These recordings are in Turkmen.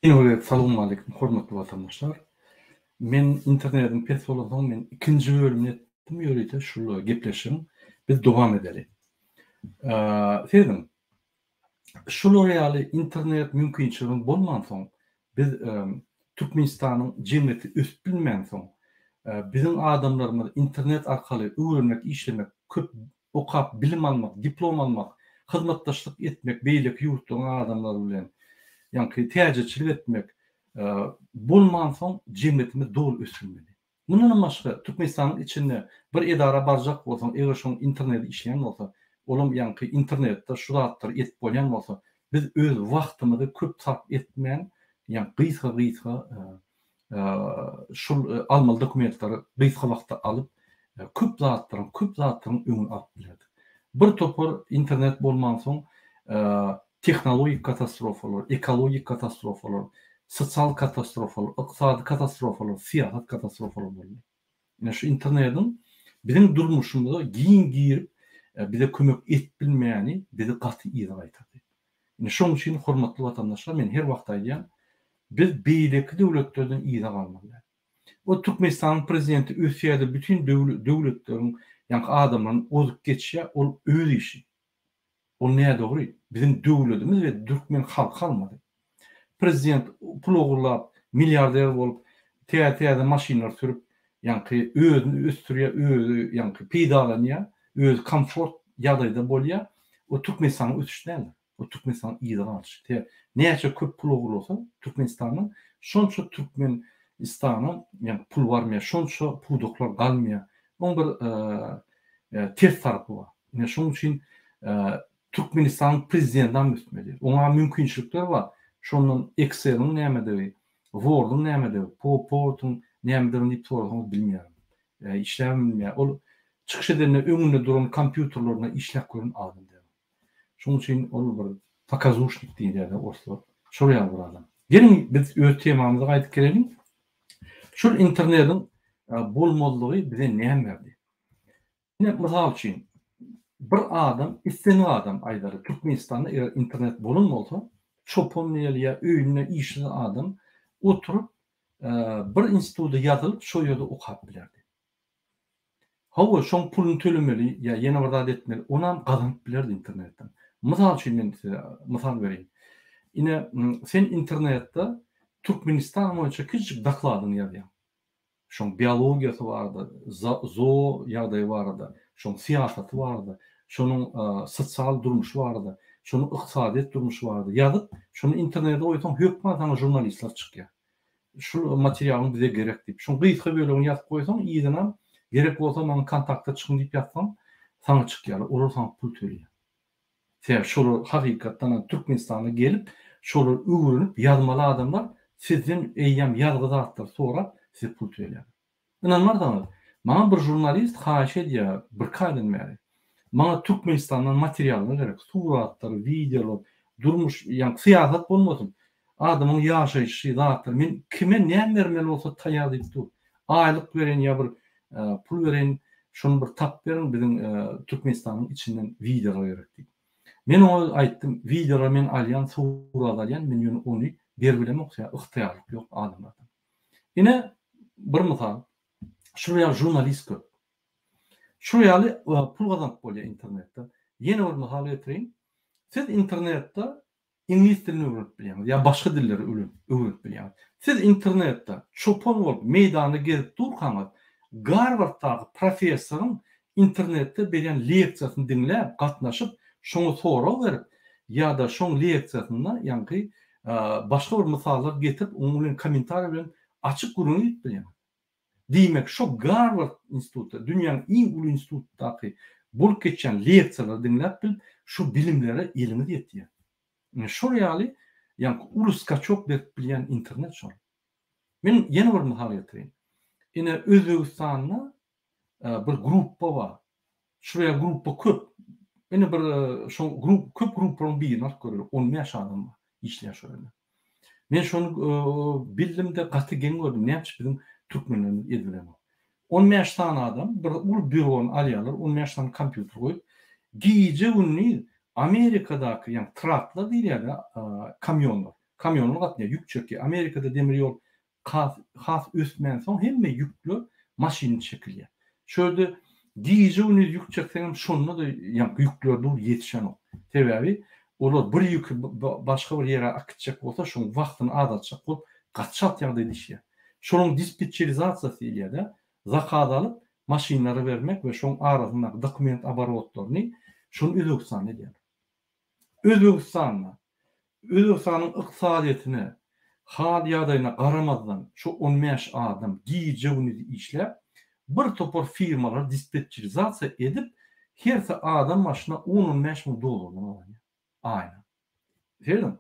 Ýene bir gezek salowmaleýkim hormatly watandaşlar. Men internetiň pes bolansoň men ikinji bölümini etdim ýörite şul gepleşigiň. Biz dowam edeli. Serediň. Şular ýaly internet mümkinçiligiň bolmansoň biz Türkmenistanyň jemgyýeti ösüp bilmänsoň biziň adamlarymyz internet arkaly öwrenmek işlemek köp okap bilim almak, diplom almak, hyzmatdaşlyk etmek beýleki ýurtlaryň adamlary bilen, ýaňky täjirçilik etmek bolmansoň jemgyýetimiz doly ösülmedi. Mundanam başga Türkmenistanyň içinde bir edara barjak bolsaň eger şoň interneti işleýän bolsa, olam ýaňky internetde şu zatlary edip bolýan bolsa biz öz wagtymyzy köp sarp etmän ýaňky gysga gysga şul almaly dokumentleri gysga wagtda alyp, köp zatlaryň, köp zatlaryň öňüni alyp bilerdik. Bir topar internet bolmansoň tehnologik katastrofalar, ekologik katastrofalar, sosial katastrofalar, ykdysady katastrofalar, syýasat katastrofalar boldy. Ine şu internetiň biziň durmuşymyza giň girip, bize kömek edip bilmäni bizi gaty yza gaýtardy. Ine şoň üçin hormatly watandaşlar men her wagt aýdýan, biz beýleki döwletlerden yza galmaly däl. O Türkmenistanyň prezidenti ösýärde bütin döwletleriň ýaňky adamlaryny ozup geçýär, ol öz işi. Ol nädogry. Biziň döwletimiz we türkmen halky almaly. Prezident pul ogurlap, milliarder bolup, täze-täze maşynlar sürüp, ýaňky özüni ösdürýär, özi ýaňky peýdalanýar, özi komfort ýagdaýda bolýar. O Türkmenistanyň ösüşi däldir. O Türkmenistanyň yza galyşy. Sebäbi näçe köp pul ogurlasa Türkmenistandan, şonça Türkmenistana ýaňky pul barmaýar, şonça pudaklar galmaýar. Oň bir ters tarapy bar. Ine şoň üçin Türkmenistanyň prezidenti ösmeli. Oňa mümkinçilikler bar. Şondan Excel-iň nämedigi, Word-yň nämedigi, PowerPoint-yň nämedigini diýip sorasaňyz bilmeýär. Işläbem bilmeýär. Ol çykyş edende öňünde duran kompýuterlerinde işläp gören adam däl. Şonuň üçin ol bir pokazuşnik diýilýär-de orslar. Şol ýaly bir adam. Geliň biz öz temamyza gaýdyp geleliň. Şol internetiň bolmazlygy bize näme berdi? Ine, mysal üçin, bir adam, islendik adam aýdaly, Türkmenistanda eger internet bolan bolsa, çopan diýeli ýa öýünde işsiz adam oturyp, bir instituda ýazylyp, şo ýerde okap bilerdi. Hawa, şoň puluny tölemeli ýa ýene bir zat etmeli, onam gazanyp bilerdi internetden. Mysal üçin men size mysal bereýin. Ine, sen internetde Türkmenistan boýunça kiçijik dokladyňy ýazýaň. Şoň biologiýasy barada, zoo ýagdaýy barada, şoň syýasaty barada, şonuň sosial durmuşy barada, şonuň ykdysadyýet durmuşy barada ýazyp, şony internete goýsaň hökman saňa žurnalistler çykýar. Şul materialyň bize gerek diýip. Şoň gysga bölegini ýazyp goýsaň, yzynam gerek bolsa maňa kontakta çykyň diýip ýazsaň, saňa çykýarlar. Olar saňa pul töleýär. Sebäbi şolar hakykatdanam Türkmenistana gelip, şolary öwrenip ýazmaly adamlar sizden eýýäm ýazgy zatlary sorap size pul töleýärler. Ynanmarsyňyz, maňa bir žurnalist haýyş edýär birki aýdan bäri. Maňa Türkmenistandan materiallar gerek, suratlar, wideolar, durmuş, ýagny syýasat bolmasyn, adamyň ýaşaýşy, zatlar, men kime näme bermeli bolsa taýýar diýip dur. Aýlyk bereýin ýa bir pul bereýin, şony bir tapyp beriň, biziň Türkmenistanyň içinden wideolar gerek diýip. Men oňa aýtdym, wideolar men alýan, surat alýan, men ýöne ony berip bilemok, sebäbi ygtyýarlyk ýok adamlarda. Ine, bir mysal, şular ýaly žurnalist köp. Şular ýaly pul gazanyp bolýar internetde. Ýene bir mysal getireýin. Siz internetde Iňlis dilini öwrenip bilýäňiz ýa başga dilleri öwrenip bilýäňiz. Siz internetde çopan bolup meýdanda gezip durkaňyz, Garwarddaky professoryň internetde berýän leksiýasyny diňläp, gatnaşyp, şoňa sorag berip ýa-da şoň leksiýasynda ýaňky başga bir mysallar getirip, onuň bilen kommentariý bilen açyk gürrüň edip bilýäňiz. Diýmek, şo Garward institutda, dünýäniň iň uly institutdaky bolup geçýän leksiýalary diňläp bilip, şo bilimlere eliňiz ýetýär. Ine şol ýaly, ýaňky uly skaçok berip bilýän internet şol. Men ýene bir mysal getireýin. Ine Özbegistanda bir gruppa bar. Şuraya gruppa köp. Ine bir şo grup köp gruppalaryň birini alyp göreli. 15 adam bar işleýän şol ýerde. Men şony bildim-de gaty geň gördüm. Näme üçin biziň türkmenlerimiz edibilenok. 15 sany adam bir uly býurony alýarlar, 15 sany kompýuter goýup, gije-gündiz Amerikadaky, ýagny traklar diýilýär-de, kamýonlar. Kamýonlar gatnaýar, ýük çekýär. Amerikada demir ýol has has ösmänsoň hemme ýükler maşynda çekilýär. Şu ýerde gije-gündiz ýük çekseňem şonda-da ýaňky ýükler dur ýetişenok. Sebäbi olar bir ýüki başga bir ýere akitjek bolsa şoň wagtyny azaltjak bolup gaty çalt ýagdaýda işleýär. Şonuň dispetçerizasiýasy diýilýär-de, zakaz alyp maşynlara bermek we şoň arasyndaky dokument oborotlaryny şony Özbegistanda edýärler. Özbegistanda, Özbegistanyň ykdysadyýetine, hal-ýagdaýyna garamazdan şu 15 adam gije-gündiz işläp, bir topar firmalary dispetçerizasiýa edip, hersi adam başyna on-on bäş müň dollardan gazanýar aýyna. Serediň,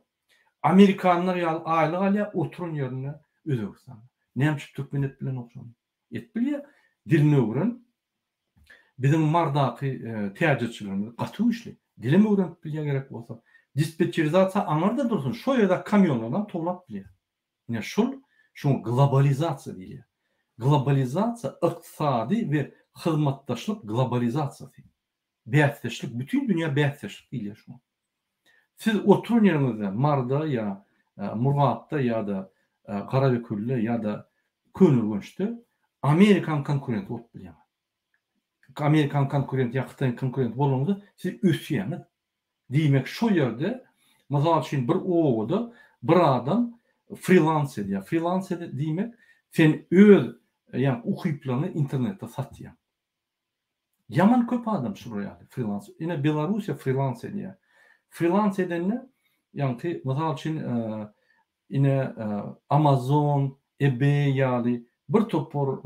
amerikanlar ýaly aýlyk alýar oturan ýerinde Özbegistanda. Näme üçin türkmen edip bilenok şony? Edip bilýär. Dilini öwren. Biziň Mardaky täjirçilerimiz gaty güýçli. Dilem öwrenip bilýär gerek bolsa. Dispetçerizasiýa aňyrda dursun, şo ýerde kamýonlardan towlap bilýär. Ine şol, şoňa globalizasiýa diýilýär. Globalizasiýa ykdysady we hyzmatdaşlyk globalizasiýasy. Bäsdeşlik, bütin dünýä bäsdeşlik diýilýär şuňa. Siz oturan ýeriňizde Maryda ýa Murgapda ýa-da Garabekülde ýa-da Köneürgençde Amerikanyň konkurenti bolup bilýäňiz. Amerikanyň konkurenti ýa Hytaýyň konkurenti bolanyňyzda siz ösýäňiz. Diýmek şo ýerde mysal üçin bir obada bir adam frilans edýär. Frilans diýmek sen öz ýa ukyplaryňy internetde satýaň. Ýaman köp adam şular ýaly frilans. Ine Belarussiýa frilans edýär. Frilans edende ýaňky mysal üçin ine Amazon, eBay ýaly bir topar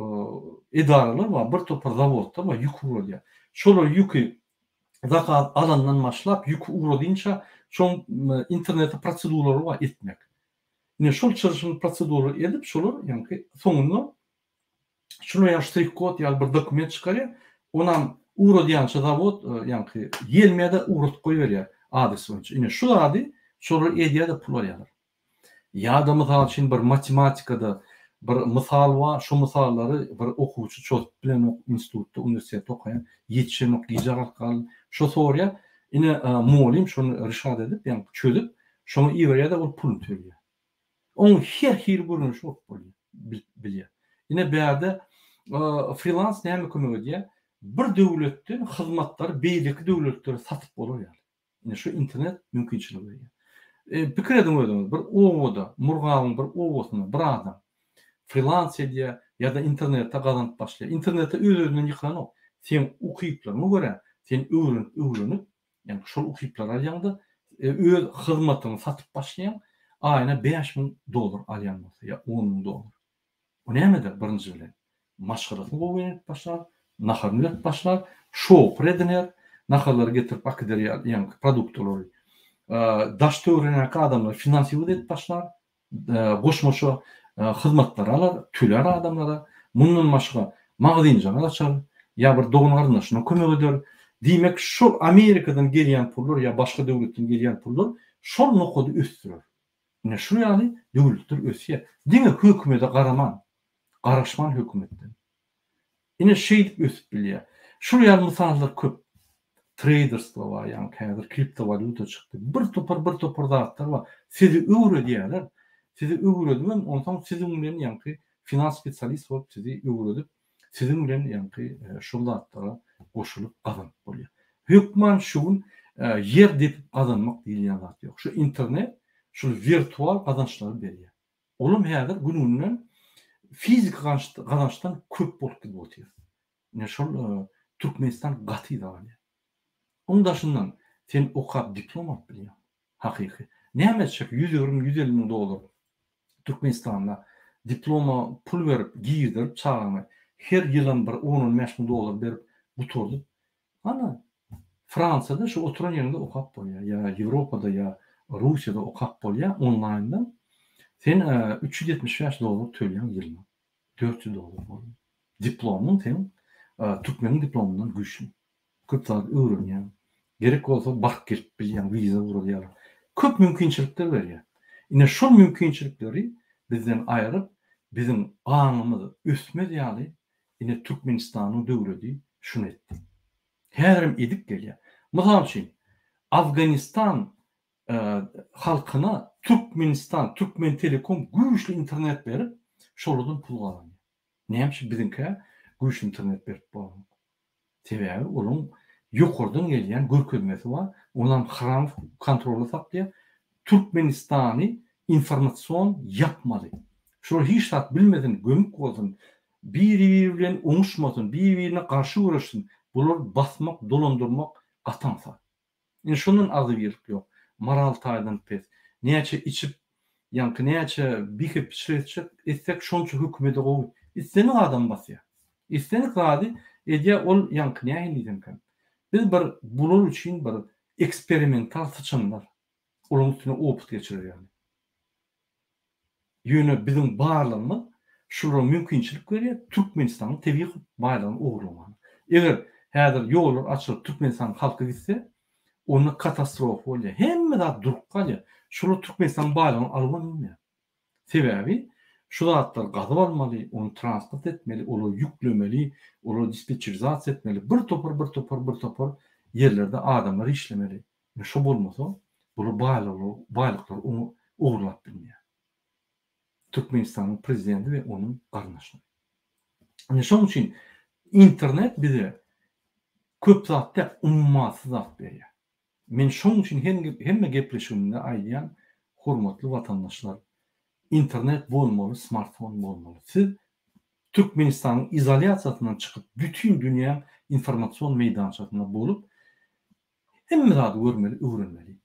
edaralar bar, bir topar zawodlar bar ýük ugradýar. Şolar ýüki zakaz alandan başlap ýüki ugradynça şoň internetde proseduralary bar etmek. Ine şol çylşyrymly proseduralary edip şolar ýaňky soňunda Şular ýaly ştrih kod ýaly bir dokument çykarýar. Onam ugradýança zawod ýaňky ýelmeýär-de ugradyp goýberýär adres boýunça. Ine şu zady şolar edýär-de pul alýarlar. Ýa-da mysal üçin bir matematikada bir mysal bar, şo mysallary bir okuwçy çözüp bilenok institutda, uniwersitetde okaýan, ýetişenok, gijä galyp galdy. Şo sorýar, ine mugallym şony rişat edip, ýaňky çözüp, şoňa iberýär-de ol puluny töleýär. Oň her hili görnüşi bolup bolýar, bilýär. Ine bärde frilans näme kömek edýär? Bir döwletden hyzmatlary beýleki döwletlere satyp bolar ýaly. Ine şu internet mümkinçilik berýär. Pikir ediň özüňiz, bir obada, Murgabyň bir obasynda bir adam frilans edýär ýa-da internetde gazanyp başlaýar. Internetde öz-özünden ýykylanok. Seň ukyplaryňa görä sen öwrenip-öwrenip Ýagny şol ukyplary alýaňda öz hyzmatyňy satyp başlaýaň, aýyna 5000 dollar alýan bolsa ýa 10000 dollar. O näme eder birinji bilen? Maşgalasyny gowy edip başlar, naharyny berip başlar, şoper ediner, naharlary getirip akider ýaňky produktalary. Daş-töweregindäki adamlary finansiwat edip başlar, goşmaça hyzmatlary alar, tölär adamlara. Mundan başga magazinjagaz açar, ýa bir dogan-garyndaşyna kömek eder. Diýmek, şol Amerikadan gelýän pullar ýa başga döwletden gelýän pullar şol nokady ösdürer. Ine şu ýaly döwletler ösýär. Diňe hökümede garaman, garaşman hökümetden. Ine şeýdip ösüp bilýär. Şul ýaly mysallar köp. Treýderstwo bar ýaňky häzir kriptowalýuta çykdy. Bir topar bir topar zatlar bar. Sizi öwredýärler. Sizi öwredibem onsoň siziň bilen ýaňky finans spesialist bolup sizi öwredip siziň bilen ýaňky şol zatlara goşulyp gazanyp bolýar. Hökman şu gün ýer depip gazanmak diýilýän zat ýok. Şu internet şul wirtual gazançlary berýär. Olam häzir gün-günden fiziki gazançdan köp bolup gidip otyr. Ine şol Türkmenistan gaty yza galýar. Oň daşyndan sen okap diplom alyp bilýäň. Hakyky. Näme etjek 120, 150 müň dollar Türkmenistanda diploma pul berip girdirip çagaňy her ýylam bir on-on bäş müň dollar berip gutardyp Ana, Fransiýada şu oturan ýeriňde okap bolýar, ýa Ýewropada, ýa Russiýada okap bolýar onlaýndan. Sen 375 dollar töleýäň ýylyna. 400 dollar bolýar. Diplomyň seň türkmeniň diplomyndan güýçli. Köp zat öwrenýäň. Gerek bolsa baryp gelip bilýäň, wiza ugradýarlar. Köp mümkinçilikler berýär. Ine şol mümkinçilikleri bizden aýryp, biziň aňymyz ösmez ýaly Ine Türkmenistanyň döwledi şuny etdi. Häzirem edip gelýär. Mysal üçin, Afganistan halkyna Türkmenistan, Türkmentelekom güýçli internet berip, şolardan pul gazanýar. Näme üçin biziňkä güýçli internet berip bolanok? Sebäbi olaň ýokardan gelýän görkezmesi bar, onam Hramow kontrolda saklaýar. Türkmenistany informasion ýapmaly. Şolar hiç zat bilmesin, gömük bolsun, biri-biri bilen oňuşmasyn, biri-birine garşy göreşsin. Bulary basmak, dolandyrmak gaty aňsat. Indi şondan agzybirlik ýok. Moral taýdan pes. Näçe içip, ýaňky näçe bihe-piçlik etjek, etsek şonça hökümede gowy. Islendik adamy basýar. Islendik zady edýär, ol ýaňky nähili diýsemkäm. Biz bir bular üçin bir eksperimental syçanlar. Olaryň üstüne opyt geçirer ýaly. Ýöne biziň barlygymyz şulara mümkinçilik berýär, Türkmenistanyň tebigy baýlygyny ogurlamaga. Eger häzir ýollar açylyp Türkmenistanyň halky gitse, onda katastrofa bolýar. Hemme zat durup galýar. Şular Türkmenistanyň baýlygyny alybam bilmeýär. Sebäbi şu zatlary gazyp almaly, ony transport etmeli, olary ýüklemeli, olary dispetçerizasiýa etmeli, bir topar, bir topar, bir topar ýerlerde adamlar işlemeli. Ine şo bolmasa, bular baýlygy baýlyklary oňa ogurlap bilmeýär. Türkmenistanyň prezidenti we onuň garyndaşlary. Ine şonuň üçin internet bize köp zat däl, ummasyz zat berýär. Men şonuň üçin hemme gepleşigimde aýdýan, hormatly watandaşlar, internet bolmaly, smartfon bolmaly. Siz Türkmenistanyň izolýasiýasyndan çykyp, bütin dünýäň informasion meýdançasynda bolup, Hemme zady görmeli, öwrenmeli.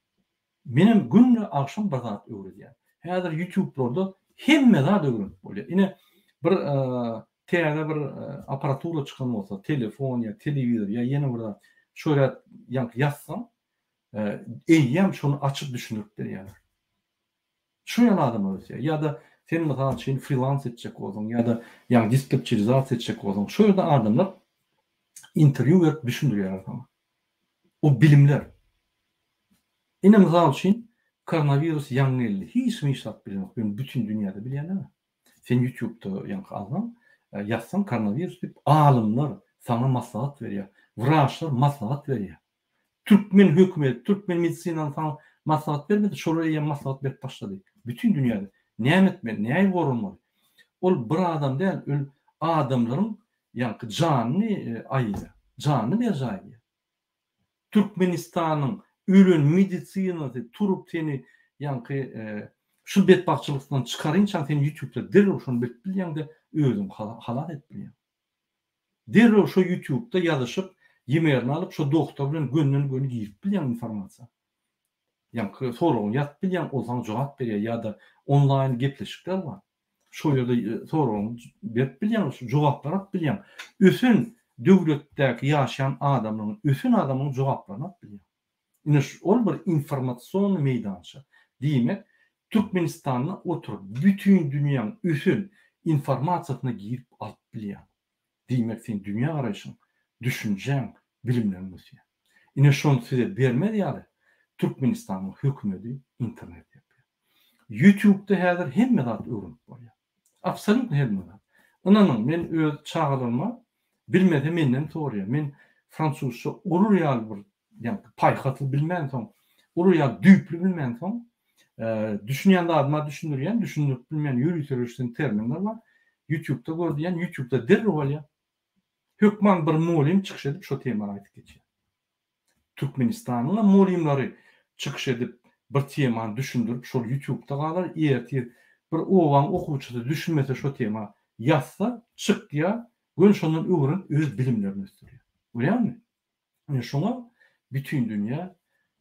Menem günde agşam bir zat öwredýän. Häzir ýutublarda hemme zat öwrenip bolýar. Ine bir täze bir aparatura çykan bolsa, telefon ýa telewizor ýa ýene bir zat, şo ýere ýaňky ýazsaň, eýýäm şony açyp düşündirip berýärler. Şu ýaly adamlar ösýär. Ýa-da sen mysal üçin frilans etjek bolsaň ýa-da ýaňy dispetçerizasiýa etjek bolsaň, şo ýerde adamlar interwýu berip düşündirýärler saňa. O bilimler. Ine mysal üçin koronawirus ýaňy geldi. Hiç kim hiç zat bilenok. Ýöne bütin dünýäde bilýänler. Sen ýutubda ýaňky alsaň, ýazsaň koronawirus diýip alymlar saňa maslahat berýär. Wraçlar maslahat berýär. Türkmen hökümeti, türkmen medisinany saňa maslahat bermedi, şolar eýýäm maslahat berip başlady. Bütin dünýäde. Näme etmeli, nähili goranmaly? Ol bir adam däl, öl adamlaryň ýaňky janyny aýyrýar. Janyny berjaý edýär. Türkmenistanyň ölen medisinasy turup seni ýaňky şu betbagtçylykdan çykarynçaň sen ýutubda derrew şony bilip bilýäňde özüňi halas edip bilýäň. Derrew şo ýutubda ýazyşyp e-mailini alyp şo dogtor bilen gönden göni girip bilýäň informasiýa. Ýaňky soragyňy ýazyp bilýäň ol saňa jogap berýär ýa-da onlaýn gepleşikler bar. Şo ýerde soragyňy berip bilýäň, şu jogaplary alyp bilýäň. Ösen döwletdäki ýaşaýan adamlaryň, ösen adamlaryň jogaplaryny alyp bilýäň. Ine ol bir informasionnyý meýdança. Diýmek, Türkmenistanda oturyp bütin dünýäň ösen informasiýasyna girip alyp bilýäň. Diýmek seň dünýä garaýşyň, düşünjäň, bilimleriň ösýär. Ine şony size bermez ýaly Türkmenistanyň hökümedi internet ýapýar. Ýutubda häzir hemme zat öwrenip bolýar. Absolýutno hemme zat. Ynanyň men öz çagalaryma bilmese menden soraýar. Men fransuzça olar ýaly bir ýaňky paýhasly bilmänsoň, olar ýaly düýpli bilmänsoň, düşünýän zadyma düşündirýän, düşündirip bilmeýän ýöriteleşen terminler bar. Ýutubda gör diýýän, ýutubda derrew alýar. Hökman bir mugallym çykyş edip şo temany aýdyp geçýär. Türkmenistanyňam mugallymlary çykyş edip bir temany düşündirip şol ýutubda galar, ertir bir obaň okuwçysy düşünmese şo tema ýazsa çykýar, göni şondan öwrenip öz bilimlerini ösdürýär. Görýäňmi? Ine şoňa bütin dünýä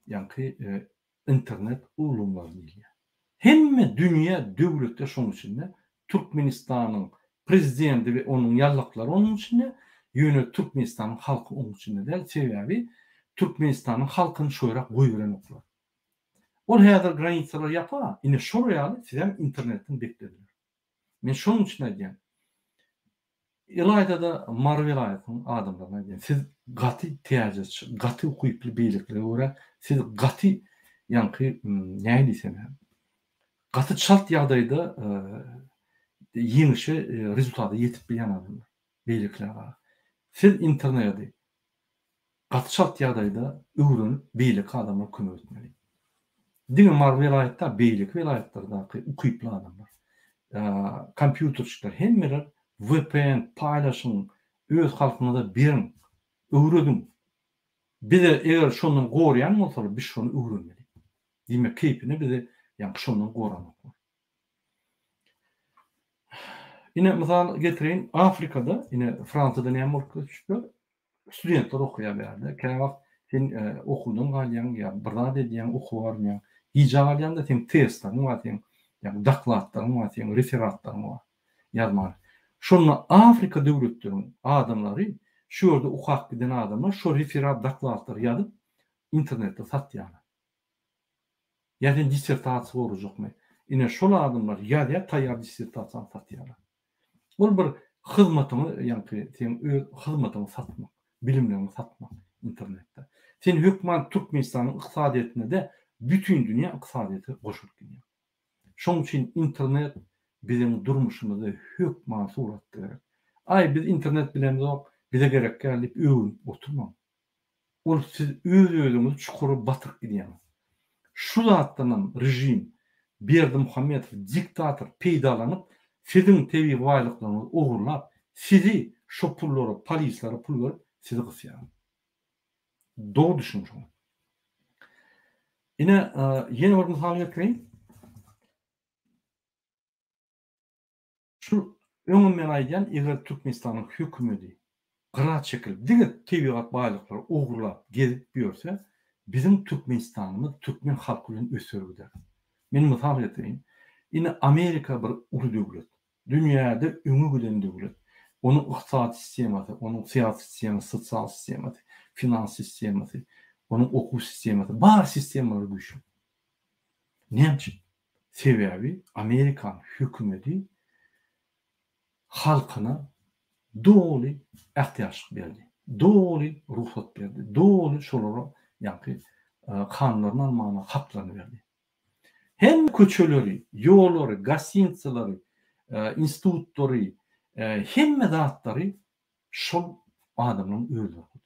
ýaňky internet ulgamlary diýilýär. Hemme dünýä döwletler şoň içinde, Türkmenistanyň prezidenti we onuň ýallaklary onuň içinde, ýöne Türkmenistanyň halky onuň içinde däl, sebäbi Türkmenistanyň halkyny şoýrak goýberenoklar. Ol häzir granisalar ýapa, ine şol ýaly sizem internetden beklediler. Men şonuň üçin aýdýan. Ylaýta-da Mary welaýatynyň adamlaryna aýdýan. Siz gaty täjirçi, gaty ukyply beýlekilere görä siz gaty ýaňky näme diýsem gaty çalt ýagdaýda ýeňişe, rezultata ýetip bilýän adamlar beýlekilere gara. Siz interneti gaty çalt ýagdaýda öwrenip beýleki adamlara kömek etmeli. Diňe Mary welaýatda, beýleki welaýatlardaky ukyply adamlar, kompýuterçiler hemmeler vpn paýlaşyň, öz halkyňyza beriň, öwrediň. Bize eger şondan gorýan bolsalar, biz şony öwrenmeli. Diýmek keýpine bizi ýaňky şondan goranoklar. Ine mysal getireýin, Afrikada, ine Fransiýada näme bolup geçipdir? Studentler okaýar bärde. Käwagt sen okuwdan galýaň ýa bir zat edýäň, okuwa barmaýaň. Gijä galýaňda seň testleriň bar, seň ýa dokladlaryň bar, seň referatlaryň bar ýazmaly. Şonda Afrika döwletleriniň adamlary şu ýerde okap giden adamlar şo referat, dokladlary ýazyp internetde satýarlar. Ýa sen dissertasiýa gorajakmy? Ine şol adamlar ýazýar taýýar dissertasiýany satýarlar. Ol bir hyzmatyňy ýaňky seň öz hyzmatyňy satmak, bilimleriňi satmak internetde. Sen hökman Türkmenistanyň ykdysadyýetine-de bütin dünýä ykdysadyýeti goşulyp gidýär. Şoň üçin internet biziň durmuşymyzda hökman suratda gerek. Aý biz internet bilemzok, bize gerek däl diýip öwünip oturmaň. Ol siz öz-özüňizi çukura batyryp gidýäňiz. Şu zatdanam režim, Berdimuhamedow diktator peýdalanyp siziň tebigy baýlyklaryňyzy ogurlap, sizi şo pullara, polislere pul berip sizi gysýar. Dogry düşüniň şoňa. Ine ýene bir mysal getireýin. Şu öňem men aýdýan eger Türkmenistanyň hökümedi gyra çekilip diňe tebigat baýlyklary ogurlap gezip ýörse biziň Türkmenistanymyz türkmen halky bilen öser gider. Men mysal getireýin. Ine Amerika bir uly döwlet. Dünýäde öňe giden döwlet. Onuň ykdysady sistemasy, onuň syýasy sistemasy, sosial sistemasy, finans sistemasy, onuň okuw sistemasy, bar sistemalary güýçli. Näme üçin? Sebäbi Amerikan hökümeti halkyna doly ähtiýaçlyk berdi. Doly rugsat berdi. Doly şolara ýaňky kanunlaryny almagyna haklaryny berdi. Hemme köçeleri, ýollary, gostinitsalary, institutlary, hemme zatlary şol adamlaryň özleri gurdy.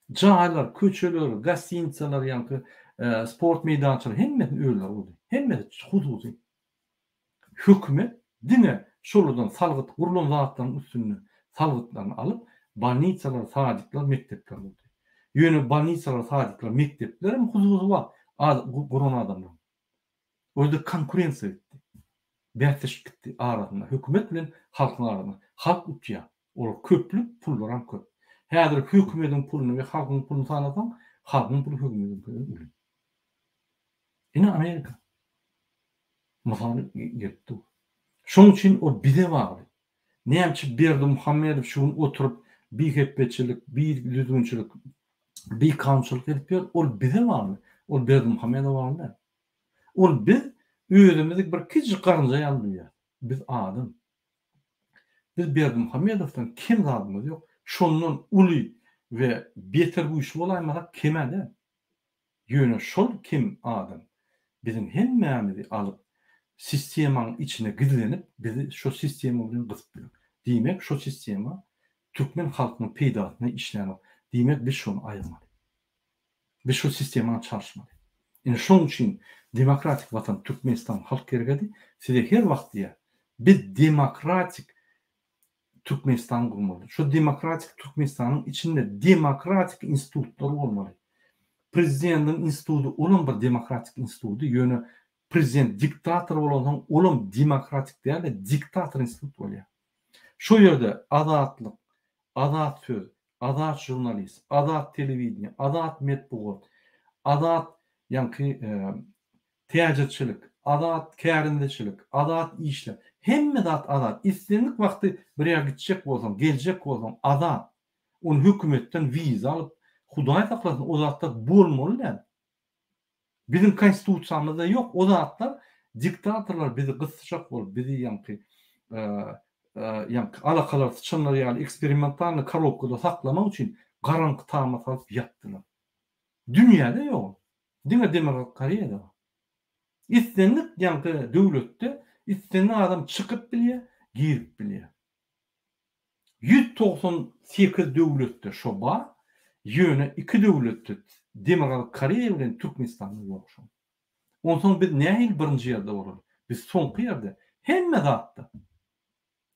Jaýlar, köçeler, gostinitsalar ýaňky sport meýdançalary hemmesini özleri gurdy. Hemmesi hususy. Hökümet diňe şolardan salgyt gurlan zatlaryň üstünde salgytlaryny alyp, bolnitsalar, sadikler, mekdepler gurdy. Ýöne bolnitsalar, sadikler, mekdepler hem hususy bar guran adamlaryň. O ýerde konkurensiýa gitdi. Bäsleşik gitdi arasynda, hökümet bilen halkyň arasynda. Halk utýar. Olar köplük, pullaram köp. Häzir hökümediň puluny we halkyň puluny sanasaň, halkyň puly hökümediňkiden uly. Ine Amerika. Mysal gelip dur. Şonuň üçin ol bize bagly. Näme üçin Berdimuhamedow şu gün oturyp bihepbeçilik, bidüzgünçilik, bikanunçylyk edip ýör, ol bize bagly. Ol Berdimuhamedowa bagly däl. Ol biz özümizi bir kiçijik garynja ýaly duýýarys. Biz adam. Biz Berdimuhamedowdan kem zadymyz ýok. Şondan uly we beter güýçli bolaýmasak kem-ä däl. Ýöne şol kem adam biziň hemmämizi alyp sistemaň içine gizlenip bizi şo sistema bilen gysyp ýör. Diýmek şo sistema türkmen halkynyň peýdasyna işlänok. Diýmek biz şony aýyrmaly. Biz şo sistemany çalyşmaly. Ine şoň üçin demokratik watan Türkmenistan halk hereketi size her wagt diýýär. Biz demokratik Türkmenistan gurmaly. Şo demokratik Türkmenistanyň içinde demokratik institutlar bolmaly. Prezidentiň instituty olam bir demokratik instituty, ýöne prezident diktator bolansoň olam demokratik däl-de diktator institut bolýar. Şo ýerde azatlyk, azat söz, azat žurnalist, azat telewideniýe, azat metbugat, azat ýaňky täjirçilik, azat kärendeçilik, azat işler, hemme zat azat. Islendik wagty bir ýere gitjek bolsaň, geljek bolsaň azat. Ony hökümetden wiza alyp, Hudaý saklasyn o zatlar bolmaly däl. Biziň konstitusiýamyzda ýok o zatlar diktatorlar bizi gysjak bolup bizi ýaňky ýaňky alakalar syçanlar ýaly eksperimentalnyý korobkada saklamak üçin garaňky tama salyp ýapdylar. Dünýäde ýok ol. Diňe Demirgazyk Koreýada bar. Islendik ýaňky döwletde islendik adam çykyp bilýär, girip bilýär. 198 döwletde şo bar, ýöne iki döwletde. Demirgazyk Koreýa bilen Türkmenistanda ýok şol. Onsoň biz nähili birinji ýerde bolaly? Biz soňky ýerde. Hemme zatda.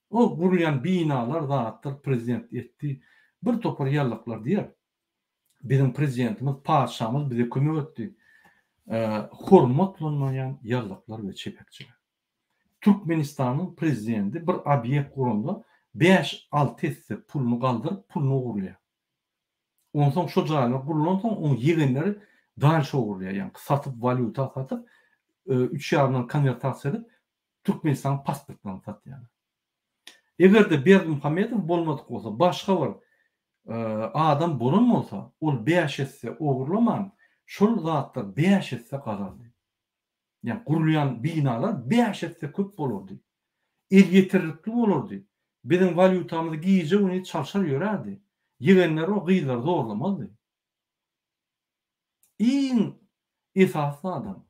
O gurulýan binalar zatlar prezident etdi. Bir topar ýallaklar diýer. Biziň prezidentimiz, patyşamyz bize kömek etdi. Hormatlanmaýan ýallaklar we çepekçiler. Türkmenistanyň prezidenti bir obýekt guranda bäş-alty esse puluny galdyryp, puluny ogurlaýar. Onsoň şo jaýlar gurulansoň oň ýegenleri dalşe ogurlaýar, ýaňky satyp walýuta satyp, üç ýarymdan konwertasiýa edip Türkmenistanyň pasportlaryny satýarlar. Eger-de Berdimuhamedow bolmadyk bolsa, başga bir adam bolan bolsa, ol bäş esse ogurlaman, şol zatlar bäş esse galardy. Ýagny gurulýan binalar bäş esse köp bolardy. Elýeterlikli bolardy. Biziň walýutamyzy gije-gündiz çalşar ýörärdi. Ýegenler o gyzlary zorlamazdy. Iň esasy zadam,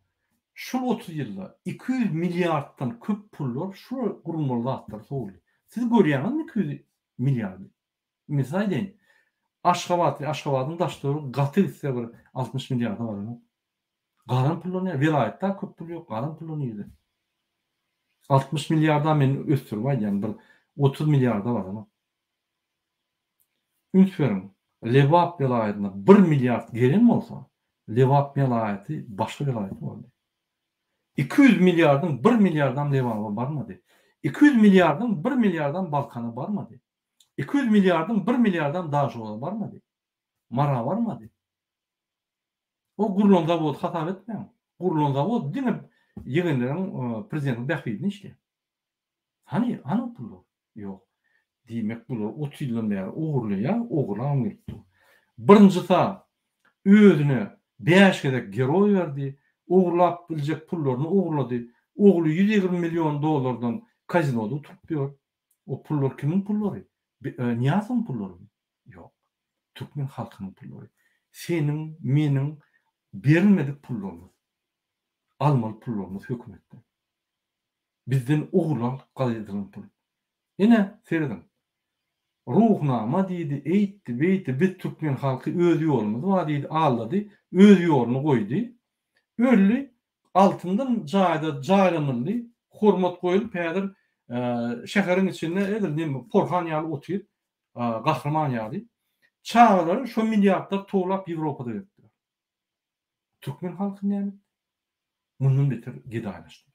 şul 30 ýylda 200 milliarddan köp pullar şu gurulmaly zatlara sowuldy. Siz görýäňizmi 200 milliardy? Men size aýdaýyn, Aşgabat we Aşgabadyň daş-töweregi gaty gitse bir 60 milliarda baranok. Galan pullar nirde? Welaýatda köp pul ýok, galan pullar nirde? 60 milliarda men ösdürip aýdýan, bir 30 milliarda baranok. Üns beriň, Lebap welaýatyna bir milliard gelen bolsa, Lebap welaýaty başga welaýat bolardy. 200 milliardyň bir milliardam Lebaba barmady. 200 milliardyň bir milliardam Balkana barmady. 200 milliardyň bir milliardam Daşoguza barmady. Mara barmady. O gurlan zawody hasap etmäň. Gurlan zawod diňe ýegenleriň prezidentiň bähbidine işleýär. Hany, hany o pullar? Ýok. Diýmek bular 30 ýyldan bäri ogurlaýar, ogurlabam gelip dur. Birinji sag özüne 5 gezek geroý berdi, ogurlap biljek pullaryny ogurlady. Ogly 120 million dollardan kazinoda oturyp ýör. O pullar kimiň pullary? Nyýazowyň pullarymy? Ýok. Türkmen halkynyň pullary. Seniň, meniň berilmedik pullarymyz. Almaly pullarymyz hökümetden. Bizden ogurlanyp gaýdylan pul. Ine, serediň. Ruhnama diýdi, eýtdi, beýtdi, biz türkmen halky öz ýolumyz bar diýdi, aldady, öz ýoluny goýdy. Öldi, altyndan jaýda jaýlanyldy, hormat goýulyp häzir şäheriň içinde edil neme porhan ýaly otyr, gahryman ýaly. Çagalary şo milliardlary towlap Ýewropada gezipdiler. Türkmen halky näme etdi? Mundan beter gedaýlaşdy.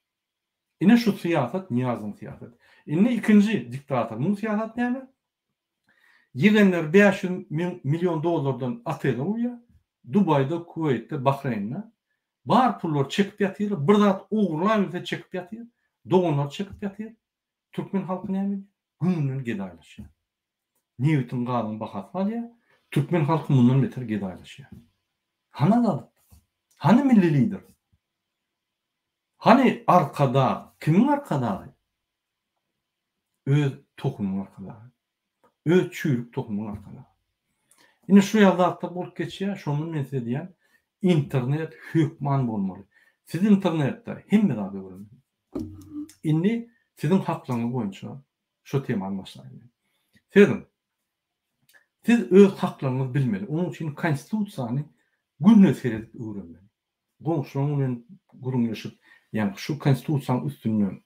Ine şu syýasat Nyýazowyň syýasaty. Indi ikinji diktator, muň syýasaty näme? Ýegenleri 500 million dollardan otele gurýar. Dubaýda, Kuweýtde, Bahreýnde. Bar pullary çekip ýatyrlar. Bir zat ogurlabilse çekip ýatyr. Doganlary çekip ýatyr. Türkmen halky näme edýär? Gün-günden gedaýlaşýar. Nebitiň, gazyň bahasy galýar. Türkmen halky mundan beter gedaýlaşýar. Hany adalat? Hany milli lider? Hany Arkadag? Kimiň Arkadagy? Öz tohumyň Arkadagy. Öz çüýrük tohumyň Arkadagy. Ine şu ýaly zatlar bolup geçýär. Şondan men size diýýän, internet hökman bolmaly. Siz internetde hemme zady öwrenmeli. Indi siziň haklaryňyz boýunça şu temany başlaýyn men. Serediň. Siz öz haklaryňyzy bilmeli. Onuň üçin konstitusiýany günde seredip öwrenmeli. Goňşularyň bilen gürrüňleşip, ýaňky şu konstitusiýanyň üstünde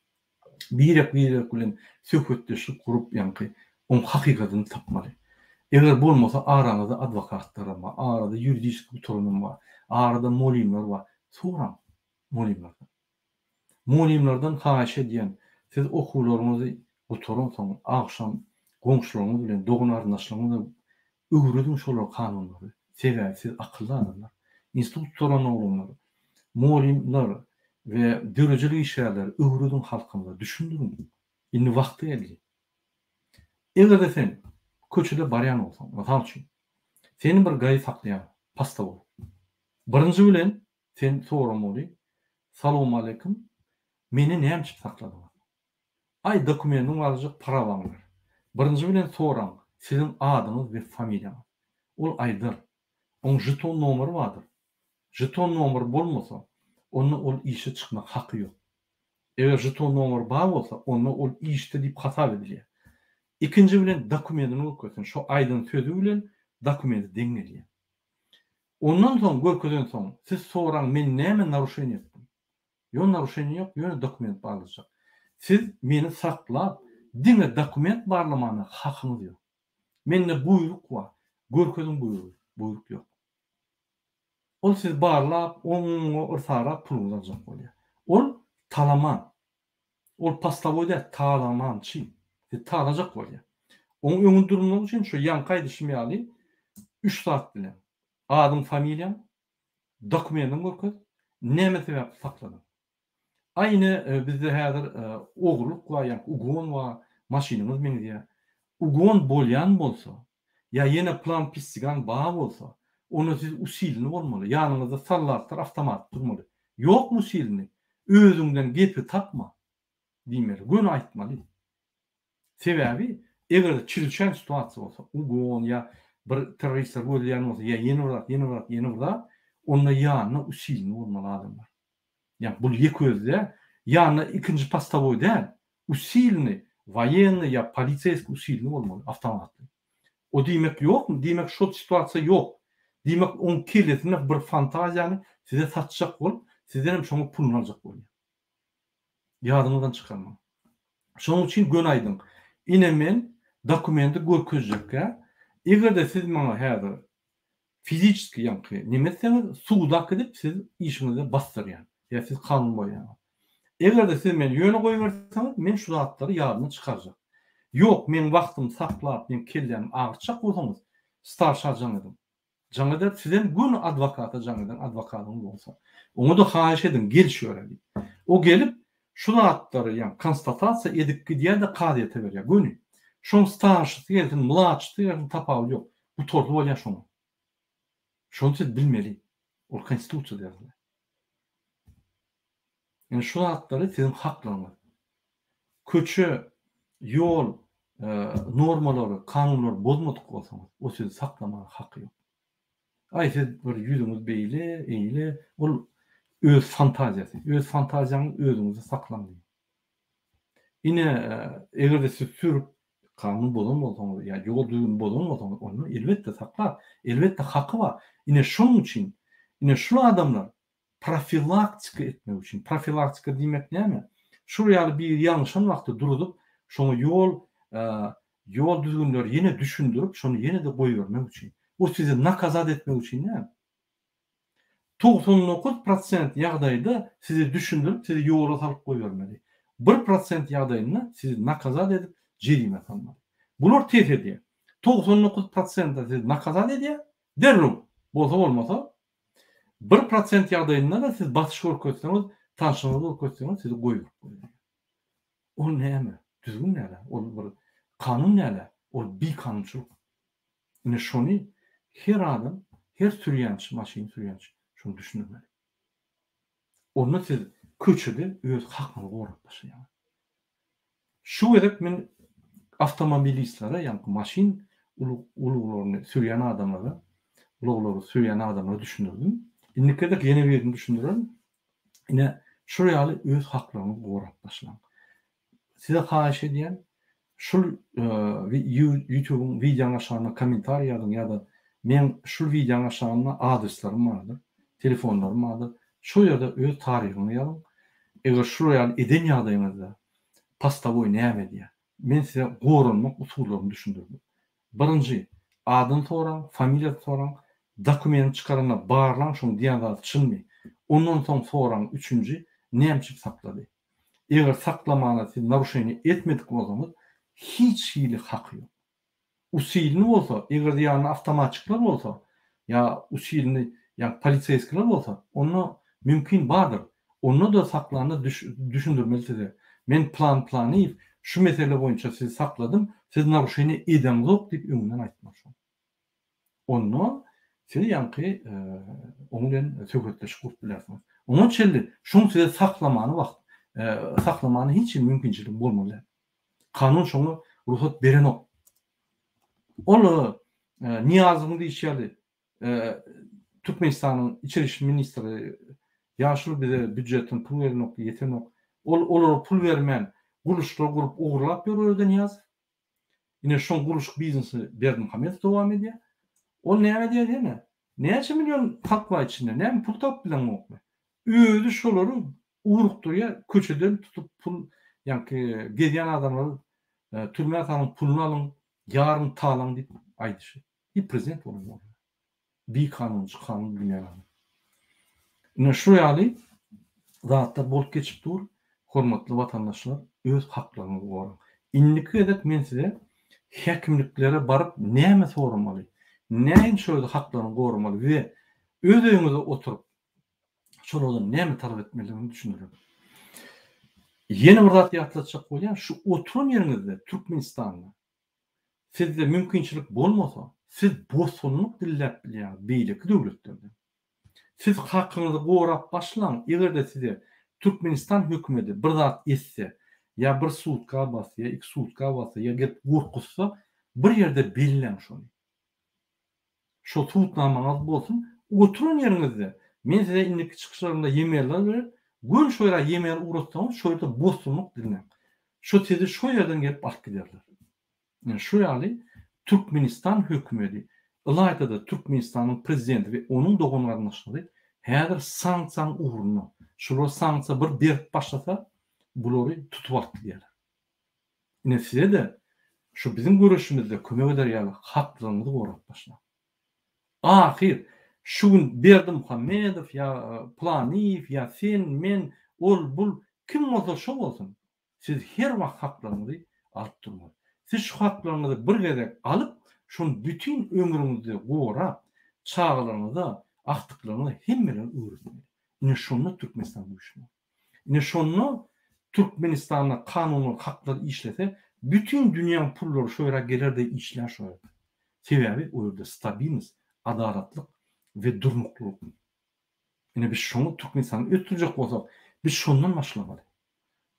birek-birek bilen söhbetdeşlik gurup, ýaňky oň hakykatyny tapmaly. Eger bolmasa araňyzda adwokatlaram bar, arada ýuridiski gutaranam bar, arada molymlar bar. Soraň molymlardan. Mugallymlardan haýyş edýän, siz okuwlaryňyzy gutaransoň, agşam goňşularyňyz bilen, dogan-garyndaşlaryňyz bilen öwrediň şolara kanunlary. Sebäbi siz akylly adamlar. Institut gutaran oglanlar, mugallymlar we döredijilik işgärleri öwrediň halkymyza, düşündiriň. Indi wagty geldi. Eger-de sen köçede barýan bolsaň, mysal üçin, seni bir gaýy saklaýar, postowoý. Birinji bilen Sen soramaly, Salowmaleýkim, meni näme üçin sakladyňyz? Aý, dokumendiň barjyk prawaň ber. Birinji bilen soraň, siziň adyňyz we familiýaňyz. Ol aýdar. Oň žeton nomeri bardyr. Žeton nomeri bolmasa, onda ol işe çykmak haky ýok. Eger žeton nomeri bar bolsa, onda ol işde diýip hasap edilýär. Ikinji bilen dokumendini görkezsin. Şo aýdan sözi bilen dokumenti deň gelýär. Ondan soň görkezensoň siz soraň men näme naruşeniýe etdim? Ýok naruşeniýe ýok ýöne dokument barlajak. Siz meni saklap diňe dokument barlamana hakyňyz ýok. Mende buýruk bar. Görkeziň buýrugy. Buýruk ýok. Ol sizi barlap oňa yrsarap puluňyzy aljak bolýar. Ol talaman. Ol postowoý däl talamançy. Sizi talajak bolýar. Oň öňünde durmak üçin şu ýaňky aýdyşym ýaly üç zat bilen. Adyň familiýaň, dokumentiňi görkez, näme sebäpli sakladyň. A ine bizde häzir ogurlyk bar ýa ugon bar, maşynyňyz meňzeýär. Ugon bolýan bolsa, ýa ýene plan pistigan bar bolsa, onda siz usilini bolmaly, ýanyňyzda sallatlar awtomat durmaly. Ýokmy usilini? Özüňden gepi tapma diýmeli, göni aýtmaly. Sebäbi eger çirçän situasiýa bolsa, ugon ýa bir terroristler gözleýän bolsa ýa ýene bir zat, ýene bir zat, ýene bir zat, onda ýanynda usilini bolmaly adamlar. Ýa bul ýeke özi däl, ýanynda ikinji postowoý däl, usilini woýennyý ýa poliseýskiý usilini bolmaly awtomatly. O diýmek ýokmy? Diýmek şol situasiýa ýok. Diýmek oň kellesinde bir fantaziýany size satjak bolup, sizdenem şoňa puluny aljak bolýar. Ýadyňyzdan çykarmaň. Şonuň üçin göni aýdyň. Ine men dokumenti görkezjekkä, eger-de siz maňa häzir fiziçeski ýaňky neme etseňiz, suda gidip siz işiňizi basdyrýan. Ýa siz kanun boýaňyz. Eger-de siz meni ýöne goýberseňiz, men şu zatlary ýadymdan çykarjak. Ýok, meň wagtymy saklap, meň kellämi agyrtjak bolsaňyz, starşa jaň ediň. Jaň eder, sizem göni adwokata jaň ediň, adwokatyňyz bolsa. Oňa-da haýyş ediň, gel şu ýere diýip. O gelip, şu zatlary, ýagny konstatasiýa edip gidýär-de kazyýete berýär, göni. Şoň starşysy gelsin, mladşysy gelsin, tapawudy ýok. Gutardy bolýar şoňa. Şony siz bilmeli. Ol konstitusiýada ýazylýar. Ýöne şu zatlary siziň haklaryňyz. Köçe, ýol normalary, kanunlary bozmadyk bolsaňyz, o sizi saklamaga haky ýok. Aý siz bir ýüzüňiz beýle, eýle, ol öz fantaziýasy. Öz fantaziýaňyzy özüňizde saklaň diýýär. Ine, eger-de siz sürüp kanun bozan bolsaňyz ýa ýol düzgünini bozan bolsaňyz, onda elbetde saklar, elbetde haky bar. Ine şonuň üçin, ine şul adamlar profilaktika etmek üçin. Profilaktika diýmek näme? Şul ýaly biri ýalňyşan wagty duruzyp, şoňa ýol ýol düzgünleri ýene düşündirip, şony ýene-de goýbermek üçin. Bu sizi nakazat etmek üçin däl. 99 prosent ýagdaýda sizi düşündirip, sizi ýola salyp goýbermeli. Bir prosent ýagdaýynda sizi nakazat edip, jerime salmaly. Bular ters edýär. 99 prosentde sizi nakazat edýär, derrew, bolsa bolmasa, Bir prosent ýagdaýynda-da siz basyş görkezseňiz, tanşyňyzy görkezseňiz sizi goýberip goýberýär. Ol näme? Düzgün näle? Ol bir kanun näle? Ol bikanunçylyk. Ine şony her adam, her sürýänçi, maşyn sürýänçi şony düşündirmeli. Onda siz köçede öz hakyňyzy gorap başlaýaňyz. Şu gezek men awtomobilistlere, ýagny maşyn ulaglaryny sürýän adamlara, ulaglary sürýän adamlara düşündirdim. Indiki gezek ýene birini düşündirerin. Ine, şul ýaly öz haklaryňyzy gorap başlaň. Size haýyş edýän, şul YouTube-yň wideoň aşagyna kommentariý ýazyň ýa-da meň şul wideoň aşagynda adreslerim bardyr, telefonlarym bardyr. Şol ýerde öz taryhyňyzy ýazyň. Eger şular ýaly eden ýagdaýyňyzda postowoý näme edýär? Men size goranmak usullaryny düşündirdim. Birinji, adyny soraň, familiýasyny soraň, dokumentini çykaranda barlaň şoň diýen zady çynmy? Ondan soň soraň üçünji, näme üçin saklady? Eger saklamana siz naruşeniýe etmedik bolsaňyz, hiç hili haky ýok. Usilini bolsa, eger-de ýanynda awtomatçikler bolsa, ýa usilini, ýa poliseýskiler bolsa, onda mümkin bardyr. Onda-da saklanda düşündirmeli size. Men Plan Planyýew şu mesele boýunça sizi sakladym, siz naruşeniýe edeňzok diýip öňünden aýtmaly şony. Onda siz ýaňky oň bilen söhbetdeşlik gurup bilersiňiz. Oňa çenli şoň size saklamany wagt, saklamany hiç hili mümkinçiligi bolmaly däl. Kanun şoňa rugsat berenok. Ol Nyýazowyň diýşi ýaly Türkmenistanyň içeri işler ministri ýaşuly bize býujetden pul berenok, ýetenok. Ol olara pul bermän gurluşyklar gurup ogurlap ýör öýde Nyýazow. Ine şoň gurluşyk biznesi Berdimuhamedow dowam edýär. Ol näme edýär ýene? Näçe million halk bar içinde, näme pul tapyp bileňokmy? Özi şolary ugrukdyrýar, köçeden tutup pul, ýaňky gezýän adamlary türmä salyň, puluny alyň, ýaryny talaň diýip aýdyşy. I prezident bolan bolýar. Bikanunçy, kanun bilmeýän adam. Ine şu ýaly zatlar bolup geçip dur. Hormatly watandaşlar, öz haklaryňyzy goraň. Indiki gezek men size häkimliklere baryp näme soramaly, näin şo ýerde haklaryňy goramaly we öz öýüňizde oturyp şolardan näme talap etmelidigini düşündirerin. Ýene bir zat ýatlatjak bolýan, şu oturan ýeriňizde Türkmenistanda sizde mümkinçilik bolmasa, siz bosgunlyk dilläp bilýäňiz beýleki döwletlerden. Siz hakyňyzy gorap başlaň, eger-de size Türkmenistan hökümedi bir zat etse, ýa bir sutka bassa, ýa iki sutka bassa, ýa gelip gorkuzsa, bir ýerde belläň şony. Şo subutnamaňyz bolsun, oturan ýeriňizde, men size indiki çykyşlarymda e-mailler berer, göni şo ýere e-mail ugratsaňyz, şo ýerde bosgunlyk diňläň. Şo sizi şo ýerden gelip alyp giderler. Ine şu ýaly Türkmenistan hökümedi, ylaýta-da Türkmenistanyň prezidenti we onuň dogan-garyndaşlary häzir sanksiýanyň ugrunda. Şular sanksiýa bir berip başlasa, bulary tutup alyp gidýärler. Ine size-de şu biziň göreşimizde kömek eder ýaly haklaryňyzy gorap başlaň. Ahyr şu gün Berdimuhamedow ýa Planyýew ýa sen, men, ol, bul kim bolsa şo bolsun, siz her wagt haklaryňyzy alyp durmaly. Siz şu haklaryňyzy bir gezek alyp, şony bütin ömrüňizde gorap, çagalaryňyza, agtyklaryňyza hemmelere öwretmeli. Ine şonda Türkmenistan güýçli bolar. Ine şonda Türkmenistanda kanunlar haklar işlese bütin dünýäň pullary şo ýere geler-de işlär şo ýerde. Sebäbi o ýerde stabilnost, adalatlyk we durnuklylyk. Ine biz şoňa Türkmenistany ösdürjek bolsak biz şondan başlamaly.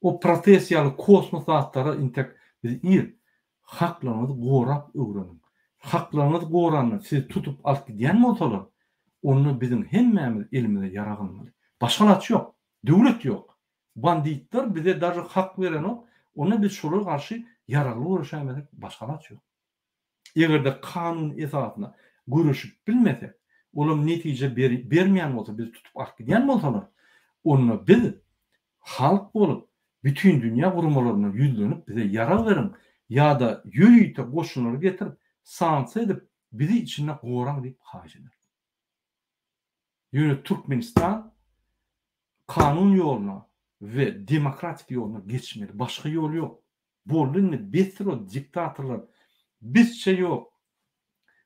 O protest ýaly kosmos zatlara intek biz ir haklaryňyzy gorap öwreniň. Haklaryňyzy goranda sizi tutup alyp gidýän bolsalar, onda biziň hemmämiz elimize ýarag almaly. Başga alaç ýok. Döwlet ýok. Banditler bize daže hak berenok, onda biz şolara garşy ýaragly göreşäýmesek başga alaç ýok. Eger-de kanun esasynda göreşip bilmesek, olam netije bermeýän bolsa, bizi tutup alyp gidýän bolsalar, onda biz halk bolup bütindünýä guramalaryna ýüzlenip bize ýarag beriň ýa-da ýörite goşunlary getirip sanksiýa edip bizi içinde goraň diýip haýyş ederis. Ýöne Türkmenistan kanun ýoluna we demokratik ýoluna geçmeli. Başga ýol ýok. Boldy indi besdir o diktatorlar. Bizçe ýok.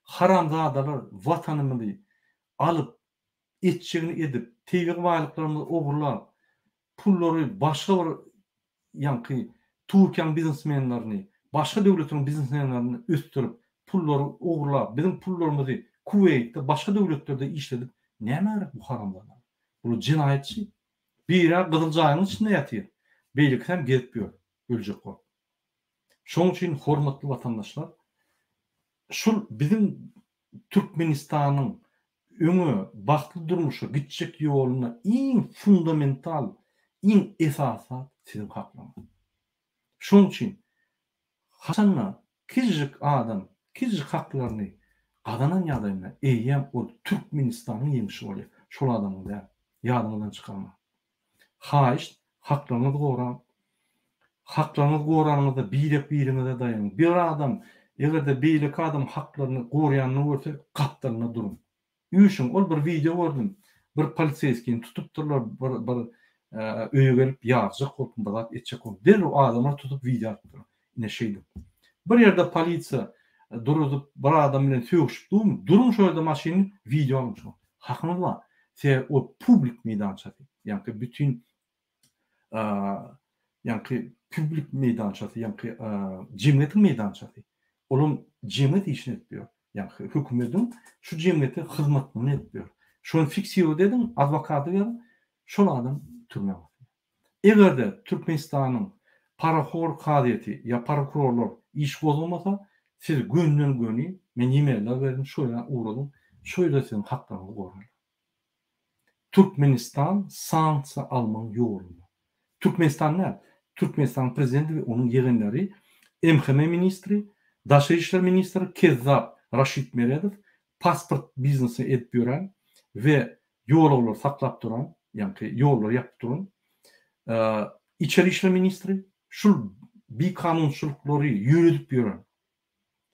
Haramzadalar watanymyzy alyp etjegini edip, tebigy baýlyklarymyzy ogurlap, pullary başga bir ýaňky Türkiýäň biznesmenlerini, başga döwletleriň biznesmenlerini ösdürip, pullary ogurlap, biziň pullarymyzy Kuweýtde, başga döwletlerde işledip nämä gerek bu haramzadalar? Bular jenaýatçy. Biri-ä gyzyl jaýyň içinde ýatyr, beýlekisem gezip ýör, öljek bolup. Şonuň üçin hormatly watandaşlar, şul biziň Türkmenistanyň öňe, bagtly durmuşa gitjek ýolunda iň fundamental, iň esasy zat siziň haklaryňyz. Şonuň üçin haçanda kiçijik adam kiçijik haklaryny gazanan ýagdaýynda eýýäm ol Türkmenistanyň ýeňşi bolýar, şol adamyň däl. Ýadyňyzdan çykarmaň. Haýyşt, haklaryňyzy goraň. Haklaryňyzy goranyňyzda birek-biriňize daýanyň. Bir adam eger-de beýleki adam haklaryny goraýanyny görse, gapdalynda duruň. Üýşüň. Ol bir wideo gördüm. Bir poliseýskini tutupdyrlar, bir bir öýe gelip ýarjak bolup, bir zat etjek bolup. Derrew adamlar tutup wideo alypdyrlar. Ine şeýdip. Bir ýerde polisiýa duruzyp, bir adam bilen sögüşip durmy, duruň şo ýerde maşyny, wideo alyň şoňa. Hakyňyz bar. Sebäbi ol publik meýdançasy. Ýaňky bütin ýaňky publik meýdançasy, ýaňky jemgyýetiň meýdançasy. Olam jemgyýet işini edip ýör. Ýaňky hökümediň şu jemgyýete hyzmatlygyny edip ýör. Şony fiksirowat ediň, adwokady beriň, şol adam türmä basylýar. Eger-de Türkmenistanyň parahor kazyýeti ýa prokurorlar iş gozgamasa, siz gönden-göni, men e-mailler berdim, şo ýere ugradyň, şo ýerde siziň haklaryňyzy gorarlar. Türkmenistan sanksiýa almagyň ýolunda. Türkmenistan däl, Türkmenistanyň prezidenti we onuň ýegenleri, MHM ministri, daşary işler ministri kezzap Raşid Meredow. pasport biznesi edip ýören we ýolaglary saklap duran, ýaňky ýollary ýapyp duran içeri işler ministri şul bikanunçylyklary ýöredip ýören.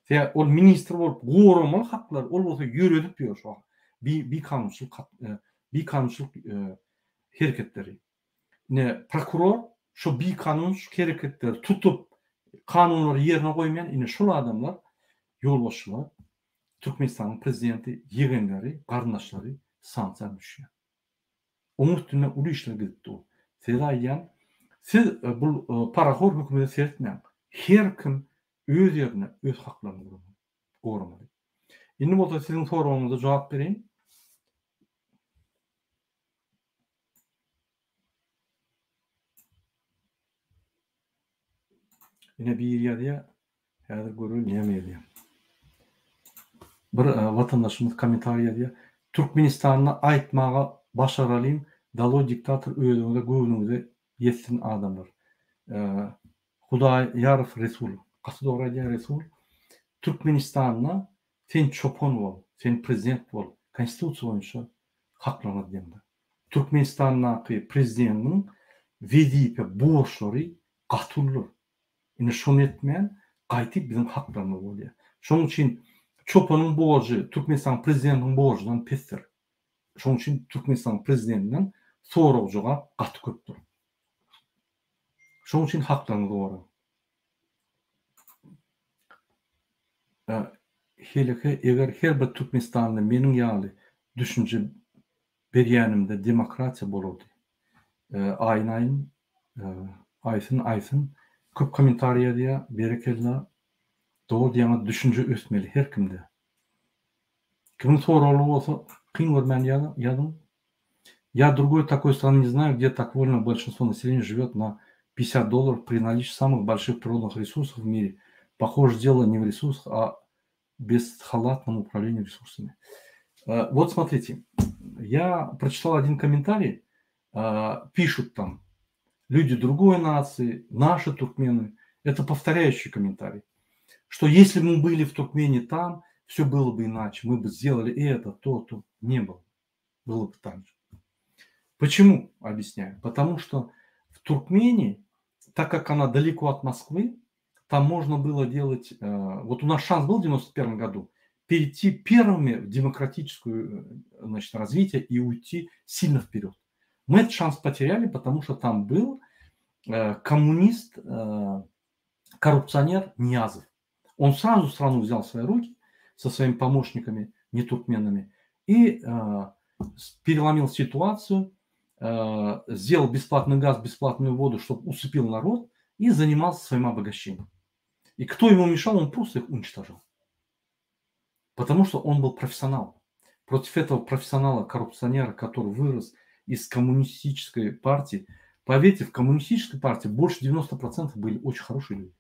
Sebäbi ol ministr bolup goramaly haklary, ol bolsa ýöredip ýör şu bikanunçylyk bikanunçylyk hereketleri. Ine prokuror şu bikanunçylyk hereketleri tutup kanunlary ýerine goýmaýan ine şul adamlar ýolbaşçylar Türkmenistanyň prezidenti ýegenleri, garyndaşlary sanksiýa düşýär. Oň üstünde uly işler gidip dur. Size aýdýan, siz bul parahor hökümete seretmäň. Her kim öz ýerinde öz haklaryny goramaly. Indi bolsa siziň soragyňyza jogap bereýin. Ine biri ýazýar. Häzir göreli näme ýazýar. Bir watandaşymyz kommentariý ýazýar. Türkmenistanda aýtmaga başaralyň daloý diktator özüňize göwnüňize ýetsin adamlar. Hudaýarow Resul. Gaty dogry aýdýar Resul. Türkmenistanda sen çopan bol, sen prezident bol, konstitusiýa boýunça haklaryňyz deňdir. Türkmenistandaky prezidentiň wezipe borçlary gaty uludyr. Indi şony etmän gaýtyp biziň haklarymyz bolýar. Şonuň üçin çopanyň borjy Türkmenistanyň prezidentiniň borjundan pesdir. Şonuň üçin Türkmenistanyň prezidentinden sorag-jogap gaty köpdür. Şonuň üçin haklaryňyzy goraň. Heleke eger her bir türkmenistanly meniň ýaly düşünje berýänimde demokratiýa bolardy. Aýyn aýyn aýsyn aýsyn köp kommentariý ýazýa berekella dogry diýýäňiz düşünje ösmeli her kimde. Kimiň soragly bolsa kyn görmän ýazyň. Я другой такой страны не знаю, где так вольно большинство населения живет на 50 долларов при наличии самых больших природных ресурсов в мире. Похоже, дело не в ресурсах, а бесхалатном управлении ресурсами. Вот смотрите, я прочитал один комментарий, пишут там люди другой нации, наши туркмены, это повторяющий комментарий, что если бы мы были в Туркмении там, все было бы иначе, мы бы сделали это, то, то. Не было. Было бы так же. Почему? Объясняю. Потому что в Туркмении, так как она далеко от Москвы, там можно было делать... Вот у нас шанс был в 91 году перейти первыми в демократическую, значит, развитие и уйти сильно вперед. Мы этот шанс потеряли, потому что там был коммунист, коррупционер Ниязов. Он сразу страну взял в свои руки со своими помощниками, не туркменами, и переломил ситуацию, сделал бесплатный газ, бесплатную воду, чтобы усыпил народ, и занимался своим обогащением. И кто ему мешал, он просто их уничтожал. Потому что он был профессионал. Против этого профессионала, коррупционера, который вырос из коммунистической партии, поверьте, в коммунистической партии больше 90% были очень хорошие люди,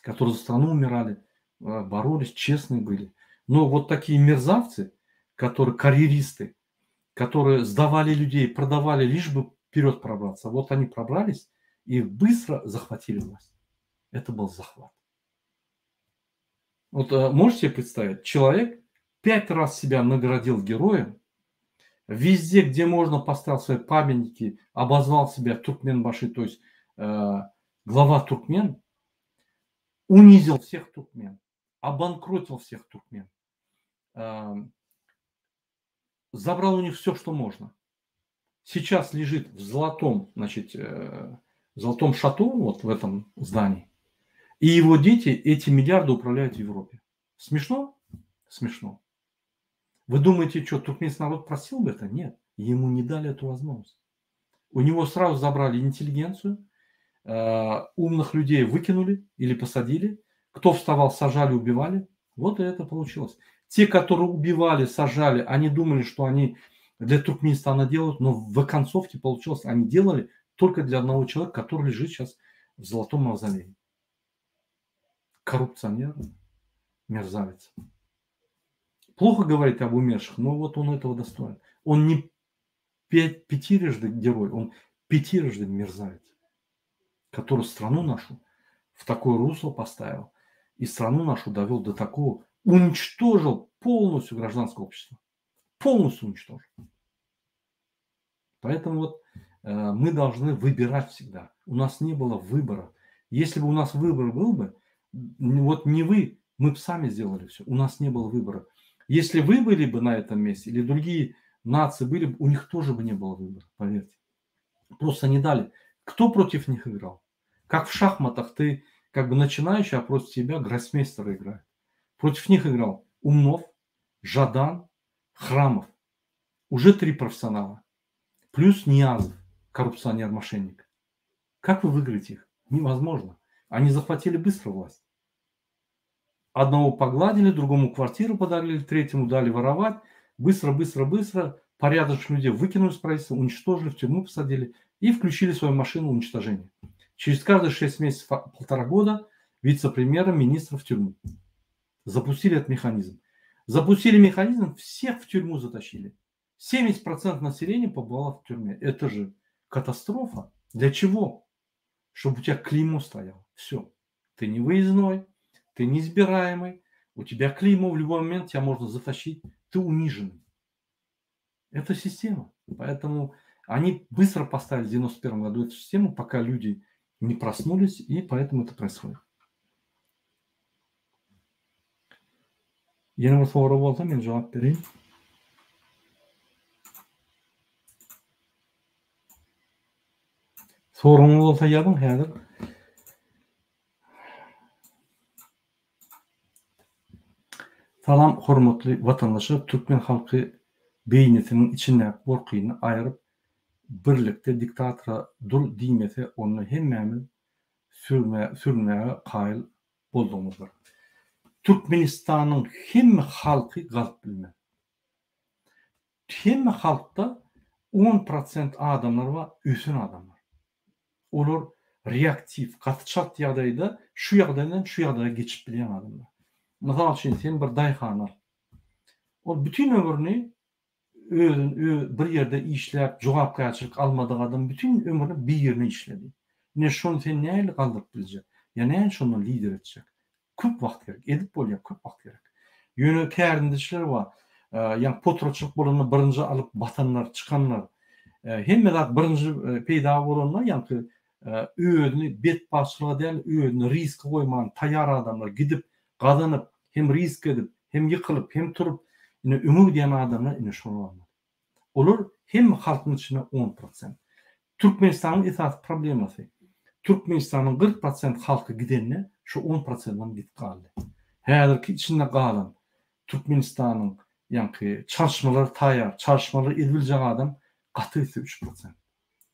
которые за страну умирали, боролись, честные были. Но вот такие мерзавцы, которые карьеристы, которые сдавали людей, продавали, лишь бы вперед пробраться. Вот они пробрались и быстро захватили власть. Это был захват. Вот можете себе представить, человек 5 раз себя наградил героем, везде, где можно, поставил свои памятники, обозвал себя Туркменбаши, то есть глава туркмен, унизил всех туркмен, обанкротил всех туркмен, забрал у них все, что можно. Сейчас лежит в золотом, значит, в золотом шату, вот в этом здании, и его дети эти миллиарды управляют в Европе. Смешно? Смешно. Вы думаете, что туркменский народ просил бы это? Нет. Ему не дали эту возможность. У него сразу забрали интеллигенцию, умных людей выкинули или посадили. Кто вставал, сажали, убивали. Вот и это получилось. Те, которые убивали, сажали, они думали, что они для Туркменистана делают, но в концовке получилось, они делали только для одного человека, который лежит сейчас в золотом мавзолее. Коррупционер, мерзавец. Плохо говорить об умерших, но вот он этого достоин. Он не пятирежды герой, он пятирежды мерзавец, который страну нашу в такое русло поставил и страну нашу довел до такого Уничтожил полностью гражданское общество. Полностью уничтожил. Поэтому вот э, мы должны выбирать всегда. У нас не было выбора. Если бы у нас выбор был бы, вот не вы, мы бы сами сделали все. У нас не было выбора. Если вы были бы на этом месте или другие нации были бы, у них тоже бы не было выбора, поверьте. Просто не дали. Кто против них играл? Как в шахматах ты как бы начинающий, а против тебя гроссмейстер играет. Против них играл Умнов, Жадан, Храмов. Уже три профессионала. Плюс Ниязов, коррупционер-мошенник. Как вы выиграете их? Невозможно. Они захватили быстро власть. Одного погладили, другому квартиру подарили, третьему дали воровать. Быстро, быстро, быстро порядочных людей выкинули с правительства, уничтожили, в тюрьму посадили и включили свою машину уничтожения. Через каждые 6 месяцев, полтора года вице-премьера, министра в тюрьму. Запустили этот механизм. Запустили механизм, всех в тюрьму затащили. 70% населения побывало в тюрьме. Это же катастрофа. Для чего? Чтобы у тебя клеймо стояло. Все. Ты не выездной, ты неизбираемый, у тебя клеймо, в любой момент тебя можно затащить, ты униженный. Это система. Поэтому они быстро поставили в 91 году эту систему, пока люди не проснулись, и поэтому это происходит. Ýene bir sorag bolsa men jogap bereýin. Soragyňyz bolsa ýazyň häzir. Salam hormatly watandaşlar türkmen halky beýnisiniň içindäki gorkyny aýyryp birlikde diktatora dur diýmese onda hemmämiz sürünmäge kaýyl boldugymyzdyr. Türkmenistanyň hemme halky galyp bilmez. Hemme halkda on prosent adamlar bar ösen adamlar. Olar reaktiw, gaty çalt ýagdaýda şu ýagdaýdan şu ýagdaýa geçip bilýän adamlar. Mysal üçin sen bir daýhany al. Ol bütin ömrüni özüni bir ýerde işläp jogapkärçilik almadyk adam bütin ömrüni birine işledi. Ine şony sen nähili galdyryp biljek? Ýa nähili şondan lider etjek? Köp wagt gerek. Edip bolýar, köp wagt gerek. Ýöne kärendeçiler bar. Ýa potratçylyk bolanda birinji alyp batanlar, çykanlar. Hemme zat birinji peýda bolanda, ýaňky özüni betbagtçylyga däl, özüni riske goýman taýýar adamlar gidip, gazanyp, hem risk edip, hem ýykylyp, hem turup, ine öňe gidýän adamlar ine şol adamlar. Olar hemme halkyň içinde on prosent. Türkmenistanyň esasy problemasy, Türkmenistanyň 40 prosent halky gidende şu on prosentam gidip galdy. Häzirki içinde galan Türkmenistanyň ýaňky çalyşmalara taýýar, çalyşmalary edibiljek adam gaty gitse üç prosent.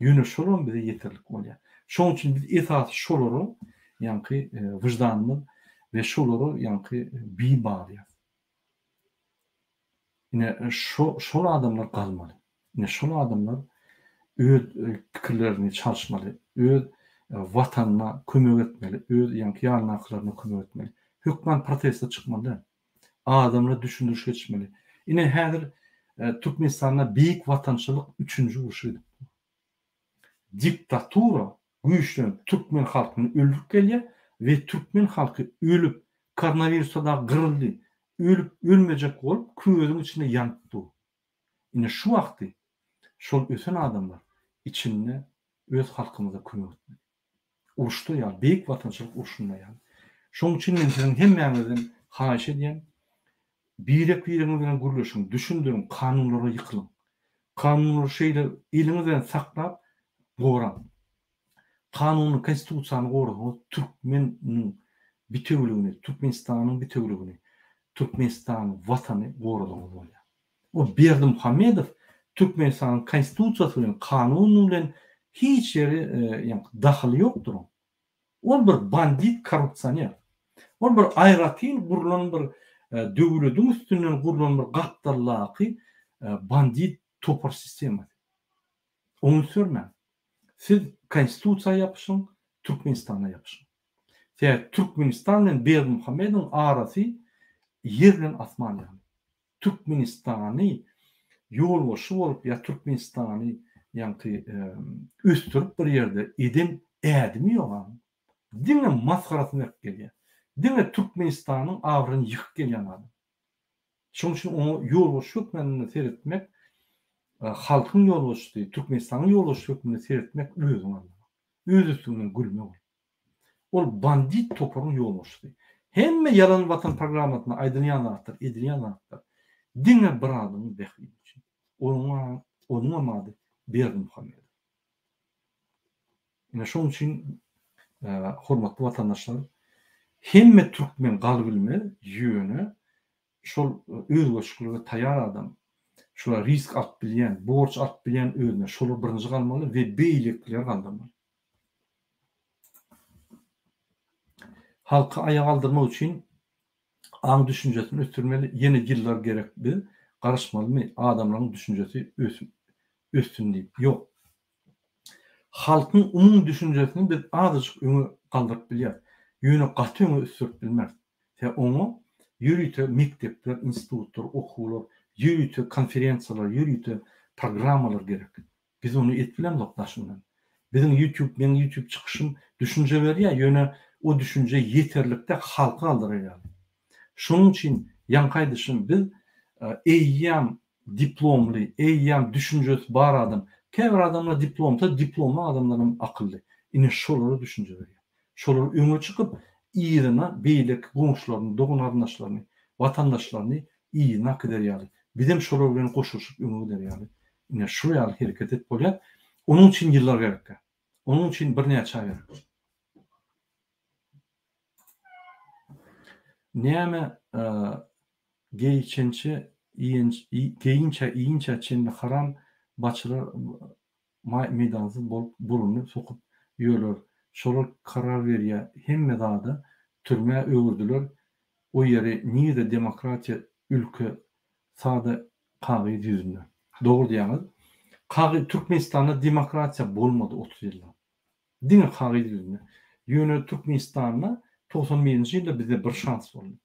Ýöne şolam bize ýeterlik bolýar. Şonuň üçin biz esasy şolara ýaňky wyždanymyz we şolara ýaňky bil baglaýarys. Ine şo şol adamlar galmaly. Ine şol adamlar öz pikirlerini çalyşmaly, öz watanyna kömek etmeli, öz ýaňky ýanyndakylaryna kömek etmeli. Hökman proteste çykmaly däl. Adamlara düşündiriş geçmeli. Ine häzir Türkmenistanda beýik watançylyk üçünji urşy gidip dur. Diktatura güýçlenip türkmen halkyny öldürip gelýär we türkmen halky ölüp koronawirusda dagy gyryldy, ölüp ölmejek bolup közüň içinde ýanyp dur. Ine şu wagty şol ösen adamlar içinde öz halkymyza kömek etmeli. Uruşda ýaly, Beýik Watançylyk urşunda ýaly. Şonuň üçin men siziň hemmäňizden haýyş edýän, birek-biregiňiz bilen gürleşiň, düşündiriň, kanunlara ýykylyň. Kanunlary şeýle eliňiz bilen saklap, goraň. Kanuny, Konstitusiýany gorasaňyz türkmeniň bitewüligini, Türkmenistanyň bitewüligini, Türkmenistany, Watany goradygyňyz bolýar. O Berdimuhamedow Türkmenistanyň Konstitusiýasy bilen, kanuny bilen hiç ýeri ýaňky dahyly ýokdur oň. Ol bir bandit, korrupsioner. Ol bir aýratyn gurlan bir döwlediň üstünden gurlan bir gapdaldaky bandit topar sistemasy. Oňy sörmäň. Siz Konstitusiýa ýapyşyň, Türkmenistana ýapyşyň. Sebäbi Türkmenistan bilen Berdimuhamedowyň arasy ýer bilen asman ýaly. Türkmenistany ýolbaşçy bolup ýa Türkmenistany ýaňky ösdürip bir ýerde eden ädimi ýok aň. Diňe masgarasyny berip gelýär. Diňe Türkmenistanyň abraýyny ýykyp gelýän adam. Şonuň üçin oňa ýolbaşçy hökmünde seretmek, halkyň ýolbaşçysy, Türkmenistanyň ýolbaşçysy hökmünde seretmek özüňi aldamak. Öz üstüňden gülmek ol. Ol bandit toparyň ýolbaşçysy. Hemme ýalan watan programmasynda aýdylýan zatlar, edilýän zatlar diňe bir adamyň bähbidi üçin. Onuň onuňam ady Berdimuhamedow. Ine şonuň üçin hormatly watandaşlar hemme türkmen galybilmez ýöne şol özgerişiklige taýar adam şolar risk alyp bilýän borç alyp bilýän özüne şolar birinji galmaly we beýlekileri galdyrmaly. Halky aýaga galdyrmak üçin aň düşünjesini ösdürmeli ýene ýyllar gerek biz garaşmalymy adamlaryň düşünjesi össün diýip ýok. Halkyň umumy düşünjesini biz azajyk öňe galdyryp bilýäris. Ýöne gaty öňe ösdürip bilmeris. Sebäbi oňa ýörite mekdepler, institutlar, okuwlar, ýörite konferensiýalar, ýörite programmalar gerek. Biz ony edip bilemzok daşyndan. Biziň YouTube, meň YouTube çykyşym düşünje berýär, ýöne o düşünje ýeterlikde halky galdyrar ýaly. Şonuň üçin ýaňky aýdyşym biz eýýäm diplomly, eýýäm düşünjesi bar adam. Käbir adamlar diplomsyz, diplomly adamlaram akylly. Ine şolara düşünje berýär. Şolar öňe çykyp, yzyna beýleki goňşularyny, dogan-garyndaşlaryny, watandaşlaryny yzyna äkider ýaly. Bizem şolar bilen goşulyşyp öňe gider ýaly. Ine şul ýaly hereket edip bolýar. Onuň üçin ýyllar gerekkä. Onuň üçin birnäçe aý gerek. Näme geýçençe geýinçä iýinçä çenli haram baçylar meýdansyz bolup burnuny sokup ýörler. Şolar karar berýä hemme zada türmä öwürdiler o ýeri nirde demokratiýa ülke sada kagyz ýüzünde. Dogry diýýäňiz. Kagyz Türkmenistanda demokratiýa bolmady 30 ýyllap. Diňe kagyz ýüzünde. Ýöne Türkmenistanda 91-nji ýylda bizde bir şans boldy.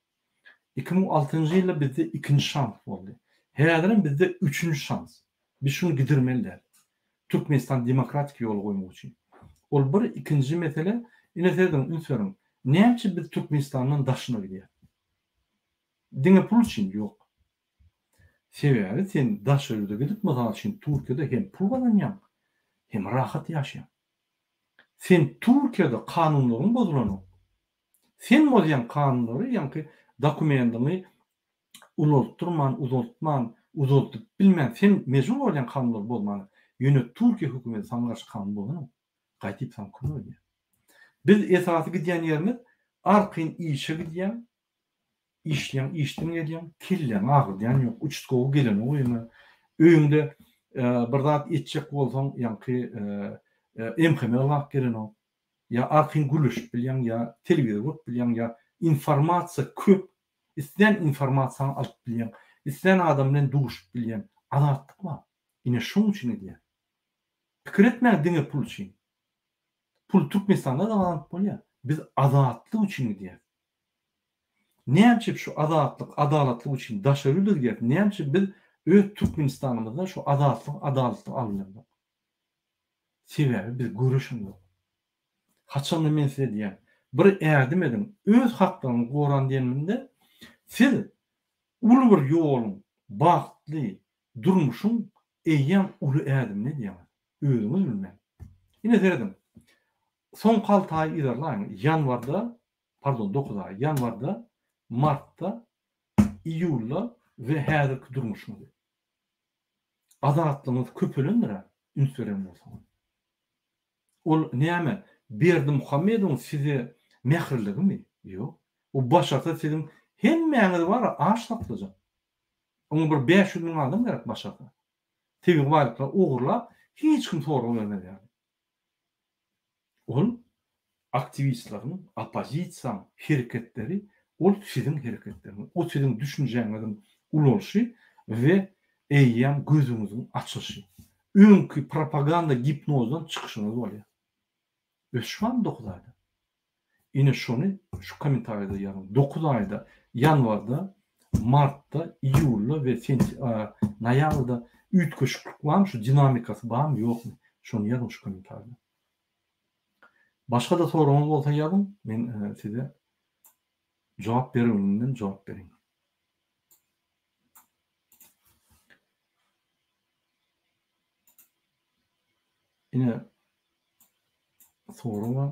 2006-njy ýylda bizde ikinji şans boldy. Häzirem bizde üçünji şans. Biz şuny gidirmeli däl. Türkmenistan demokratik ýola goýmak üçin. Ol bir, ikinji mesele, ine serediň, üns beriň. Näme üçin biz Türkmenistandan daşyna gidýäris? Diňe pul üçin? Ýok. Sebäbi sen daşary ýurda gidip, mysal üçin, Türkiýede hem pul gazanýaň, hem rahat ýaşaýaň. Sen Türkiýede kanunlaryň bozulanok. Sen bozýaň kanunlary, ýaňky dokumendiňi ulaltdyrman, uzaltman, uzaldyp bilmän, sen mejbur bolýaň kanunlary bozmana. Ýöne Türkiýe hökümeti saňa garşy kanun bozanok. Gaýdyp saňa kömek edýär. Biz esasy gidýän ýerimiz arkaýyn işe gidýäň, Işleýäň, işden gelýäň, kelläňi agyrdaýan ýok, uçastkowy gelenok öýüňe. Öýüňde bir zat etjek bolsaň, ýaňky MHM ylgap gelenok. Ýa arkaýyn gürleşip bilýäň, ýa telewizor görüp bilýäň, ýa informasiýa köp, islän informasiýaňy alyp bilýäň, islän adam bilen duşup bilýäň. Azatlyk bar. Ine şoň üçin edýän. Pikir etmäň diňe pul üçin. Pul Türkmenistanda-da gazanyp bolýar. Biz azatlyk üçin gidýäs. Näme üçin şu azatlyk, adalatlyk üçin daşary ýurda gidýäs? Näme üçin biz öz Türkmenistanymyzda şu azatlygy, adalatlygy alyp bilemzok? Sebäbi biz göreşemzok. Haçanda men size diýýän, bir ädim ediň, öz haklaryňyzy goran diýenimde, siz uly bir ýoluň, bagtly durmuşyň eýýäm uly ädimini edýäňiz, özüňiz bilmän. Ine serediň, soňky alty aýy yzarlaýyň, ýanwarda pardon dokuz aý, ýanwarda, martda, iýulda we häzirki durmuşyňyzy. Azatlygyňyz köpelendir-ä, üns beren bolsaňyz. Ol näme, Berdimuhamedowyň size mähirligimi? Ýok. O başarsa siziň hemmäňizi bar-a aç saklajak. Oňa bir 500 müň adam gerek başarsa. Tebigy baýlyklary ogurlap, hiç kim sorag bermez ýaly. Ol aktiwistleriň, oppozisiýaň hereketleri, ol siziň hereketleriňiz, o siziň düşünjäňiziň ulalyşy we eýýäm gözüňiziň açylyşy. Öňki propaganda gipnozdan çykyşyňyz bolýar. Ösüş barmy dokuz aýda? Ine şony şu kommentariýada ýazyň. Dokuz aýda, ýanwarda, martda, iýulda we noýabrda üýtgeşiklik barmy, şu dinamikasy barmy, ýokmy? Şony ýazyň şu kommentariýada. Başga-da soragyňyz bolsa ýazyň, men size. Jogap bereninden jogap beriň. Ine sorag bar.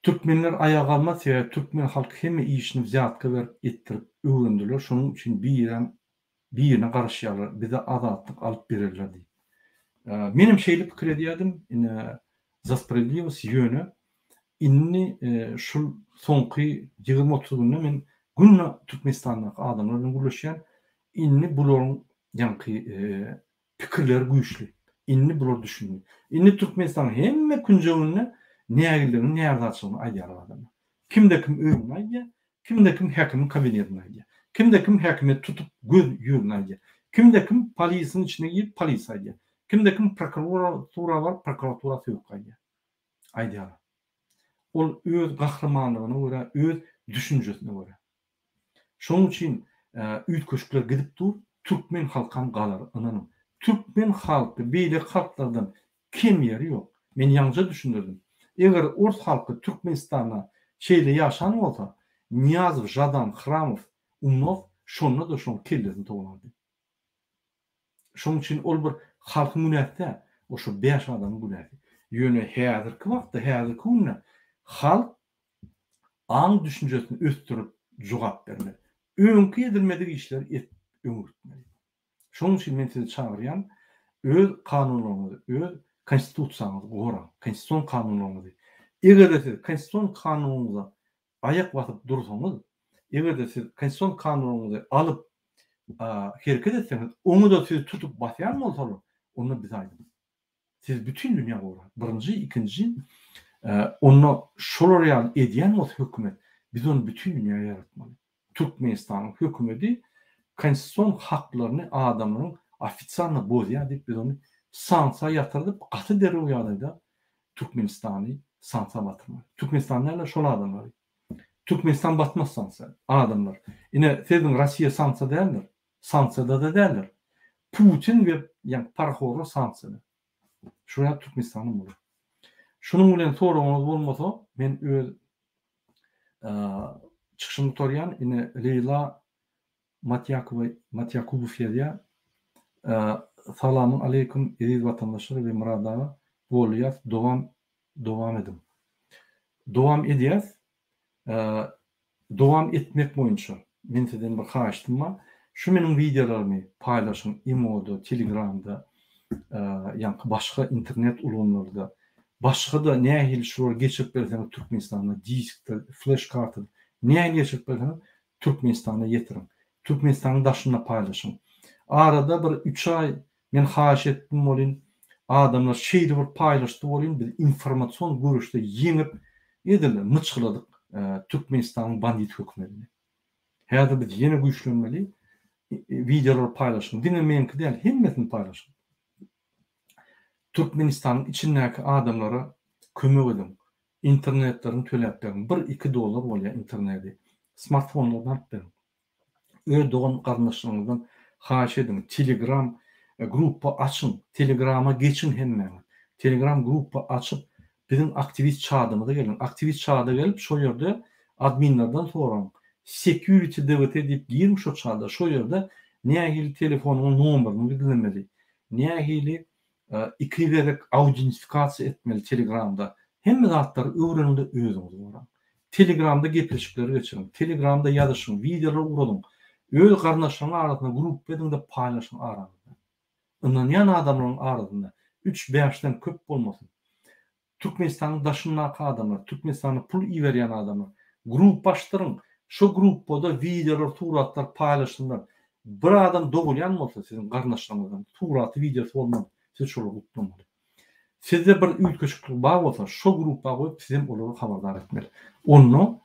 Türkmenler aýaga galmaz sebäbi türkmen halky hemme işini wzýatka berip etdirip öwrendiler şonuň üçin birem birine garaşýarlar bize azatlyk alyp bererler diýip. Menem şeýle pikir edýärdim ine za spravedlivost ýöne indi şul soňky 20-30 günde men günde Türkmenistandaky adamlar bilen gürleşýän indi bularyň ýaňky Pikirleri güýçli. Indi bular düşündi. Indi Türkmenistanyň hemme künjeginde nägileligini, närazyçylygyny aýdýarlar adamlar. Kimde-kim öýünde aýdýar, kimde-kim häkimiň kabinetinde aýdýar. Kimde-kim häkimiýeti tutup göz ýüzünde aýdýar. Kimde-kim polisiň içine girip polise aýdýar. Kimde-kim prokuratura baryp prokuratura sögüp gaýdýar. Aýdýarlar. Ol öz gahrymanlygyna görä, öz düşünjesine görä. Şonuň üçin üýtgeşikler gidip dur, türkmen halkam galar ynanyň. Türkmen halky beýleki halklardan kem ýeri ýok. Men ýaňja düşündirdim. Eger ors halky Türkmenistanda şeýle ýaşan bolsa, Nyýazow, Žadan, Hramow, Umnow şonda-da şoň kellesini towlardy. Şonuň üçin ol bir halkyň günäsi däl, o şo bäş adamyň günäsi. Ýöne häzirki wagtda, häzirki günde halk aň-düşünjesini ösdürip jogap bermeli. Öňki edilmedik işleri edip öňe gitmeli. Şonuň üçin men sizi çagyrýan, öz kanunlaryňyzy, öz konstitusiýaňyzy goraň, konstitusion kanunlaryňyzy. Eger-de siz konstitusion kanunyňyza aýak basyp dursaňyz, eger-de siz konstitusion kanunyňyzy alyp hereket etseňiz, oňa-da sizi tutup basýan bolsalar, onda bize aýdyň. Siz bütin dünýä gorar. Birinji, ikinji, onda şolar ýaly edýän bolsa hökümet, biz ony bütin dünýä ýaratmaly. Türkmenistanyň hökümeti konstitusion haklaryny adamlaryň ofitsialno bozýar diýip biz ony sanksiýa ýatyrdyp, gaty derrew ýagdaýda Türkmenistany sanksiýa batyrmaly. Türkmenistan däl-de şol adamlary. Türkmenistan batmaz sanksiýa. Adamlar. Ine siziň Russiýa sanksiýa däldir. Sanksiýada-da däldir. Putin we ýa parahorlar sanksiýada. Şol ýaly Türkmenistanam bolar. Şunuň bilen soragyňyz bolmasa men öz çykyşymy gutarýan. Ine Leýla Matýakowa Matýakubow ýazýar. Salamyň aleýkum eziz watandaşlar we Myrat aga golýas dowam dowam ediň. Dowam edýäs. Dowam etmek boýunça men sizden bir haýyştym bar. Şu meniň wideolarymy paýlaşyň imoda, telegramda, ýaňky başga internet ulgamlarda, başga-da nähili şulary geçirip berseňiz Türkmenistanda diskde, fleş kartada nähili geçirip berseňiz Türkmenistana ýetiriň. Türkmenistanyň daşynda paýlaşyň. Arada bir üç aý men haýyş etdim welin, adamlar şeýle bir paýlaşdy welin, biz informasion göreşde ýeňip, edil myçgyladyk Türkmenistanyň bandit hökümetini. Häzir biz ýene güýçlenmeli. Wideolary paýlaşyň. Diňe meňki däl, hemmesini paýlaşyň. Türkmenistanyň içindäki adamlara kömek ediň. Internetlerini töläp beriň. Bir iki dollar bolýar internedi. Smartfonlaryny alyp beriň. Öz dogan garyndaşlaryňyzdan haýyş ediň telegram gruppa açyň. Telegrama geçiň hemmäňiz. Telegram gruppa açyp biziň aktiwist çadymyza geliň. Aktiwist çada gelip şo ýerde adminlerden soraň. Security DWT diýip giriň şo çada. Şo ýerde nähili telefonyňyň nomerini gizlemeli. Nähili Iki gezek audentifikasiýa etmeli telegramda. Hemme zatlary öwreniňde özüňiz goraň. Telegramda gepleşikleri geçiriň. Telegramda ýazyşyň, wideolar ugradyň. Öz garyndaşlaryň arasynda gruppa ediňde paýlaşyň araňyzda. Ynanýan adamlaryň arasynda üç bäşden köp bolmasyn. Türkmenistanyň daşyndaky adamlar, Türkmenistana pul iberýän adamlar, gruppa açdyryň, şo gruppada wideolar, suratlar paýlaşsynlar. Bir adam dogulýan bolsa siziň garyndaşlaryňyzdan suraty, wideosy bolmaly, siz şolary gutlamaly. Sizde bir üýtgeşiklik bar bolsa, şo gruppa goýup sizem olary habardar etmeli. Onda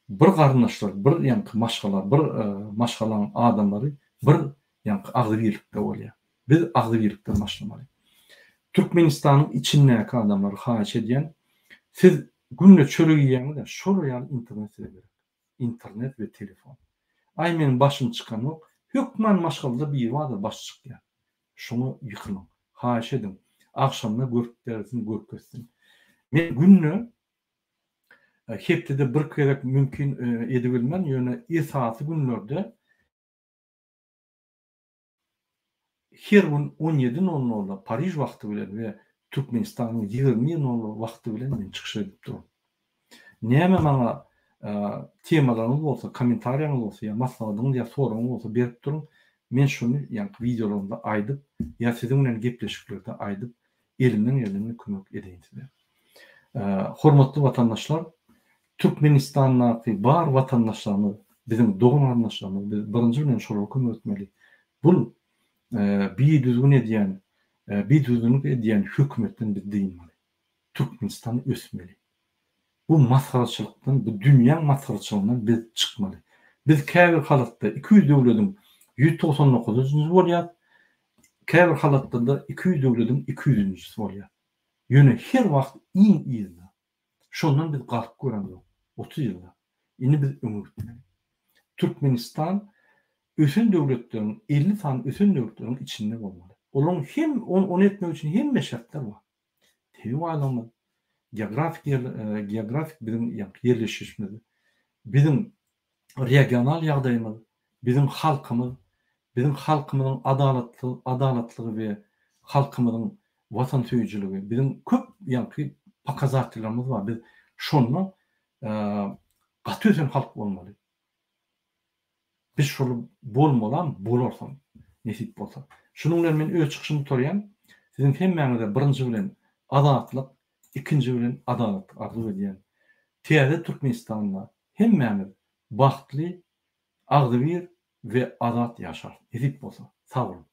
bir garyndaşlar, bir ýaňky maşgala, bir maşgalaň adamlary bir ýaňky agzybirlikde bolýar. Biz agzybirlikden başlamaly. Türkmenistanyň içindäki adamlary haýyş edýän, siz günde çörek iýýäňiz-ä, şolar ýaly internet size gerek. Internet we telefon. Aý meniň başym çykanok, hökman maşgalada biri bardyr başy çykýan. Şoňa ýykylyň. Haýyş ediň. Agşamyna görüp bersin, görkezsin. Men günde. Hepdede bir gezek mümkin edibilmen, ýöne esasy günlerde her gün on ýedi nol nolda Pariž wagty bilen we Türkmenistanyň 21 nol nol wagty bilen men çykyş edip durun. Näme maňa temalaryňyz bolsa, kommentariýaňyz bolsa ýa maslahatyňyz ýa soragyňyz bolsa berip duruň. Men şony ýaňky wideolarymda aýdyp ýa siziň bilen gepleşiklerde aýdyp elimden geldiginden kömek edeýin size. Hormatly watandaşlar, Türkmenistandaky bar watandaşlarymyz biziň dogan garyndaşlarymyz, biz birinji bilen şolara kömek etmeli. Bul bidüzgün edýän, bidüzgünlik edýän hökümetden biz dynmaly. Türkmenistan ösmeli. Bu masgaraçylykdan, bu dünýäň masgaraçylygyndan biz çykmaly. Biz käbir halatda 200 döwlediň 199-njysy bolýas, käbir halatda-da 200 döwlediň 200-njisi bolýas. Ýöne her wagt iň yzda. Şondan biz galyp göremzok 30 ýylda. Indi biz öňe gitmeli. Türkmenistan ösen döwletleriň, 50 sany ösen döwletleriň içinde bolmaly. Olaryň hem ony etmek üçin hemme şertler bar. Tebigy baýlygymyz, geografik ýer, geografik biziň ýerleşişimiz, biziň regional ýagdaýymyz, biziň halkymyz, biziň halkymyzyň adalatly, adalatlygy we halkymyzyň watansöýüjiligi, biziň köp ýaňky pokazatellerimiz bar. Biz şonda gaty ösen halk bolmaly. Biz şol bolmalam, bolarysam, nesip bolsa. Şunuň bilen men öz çykyşymy gutarýan. Siziň hemmäňize birinji bilen azatlyk, ikinji bilen adalatlyk arzuw edýän. Täze Türkmenistanda hemmämiz bagtly, agzybir we azat ýaşarys, nesip bolsa. Sag boluň.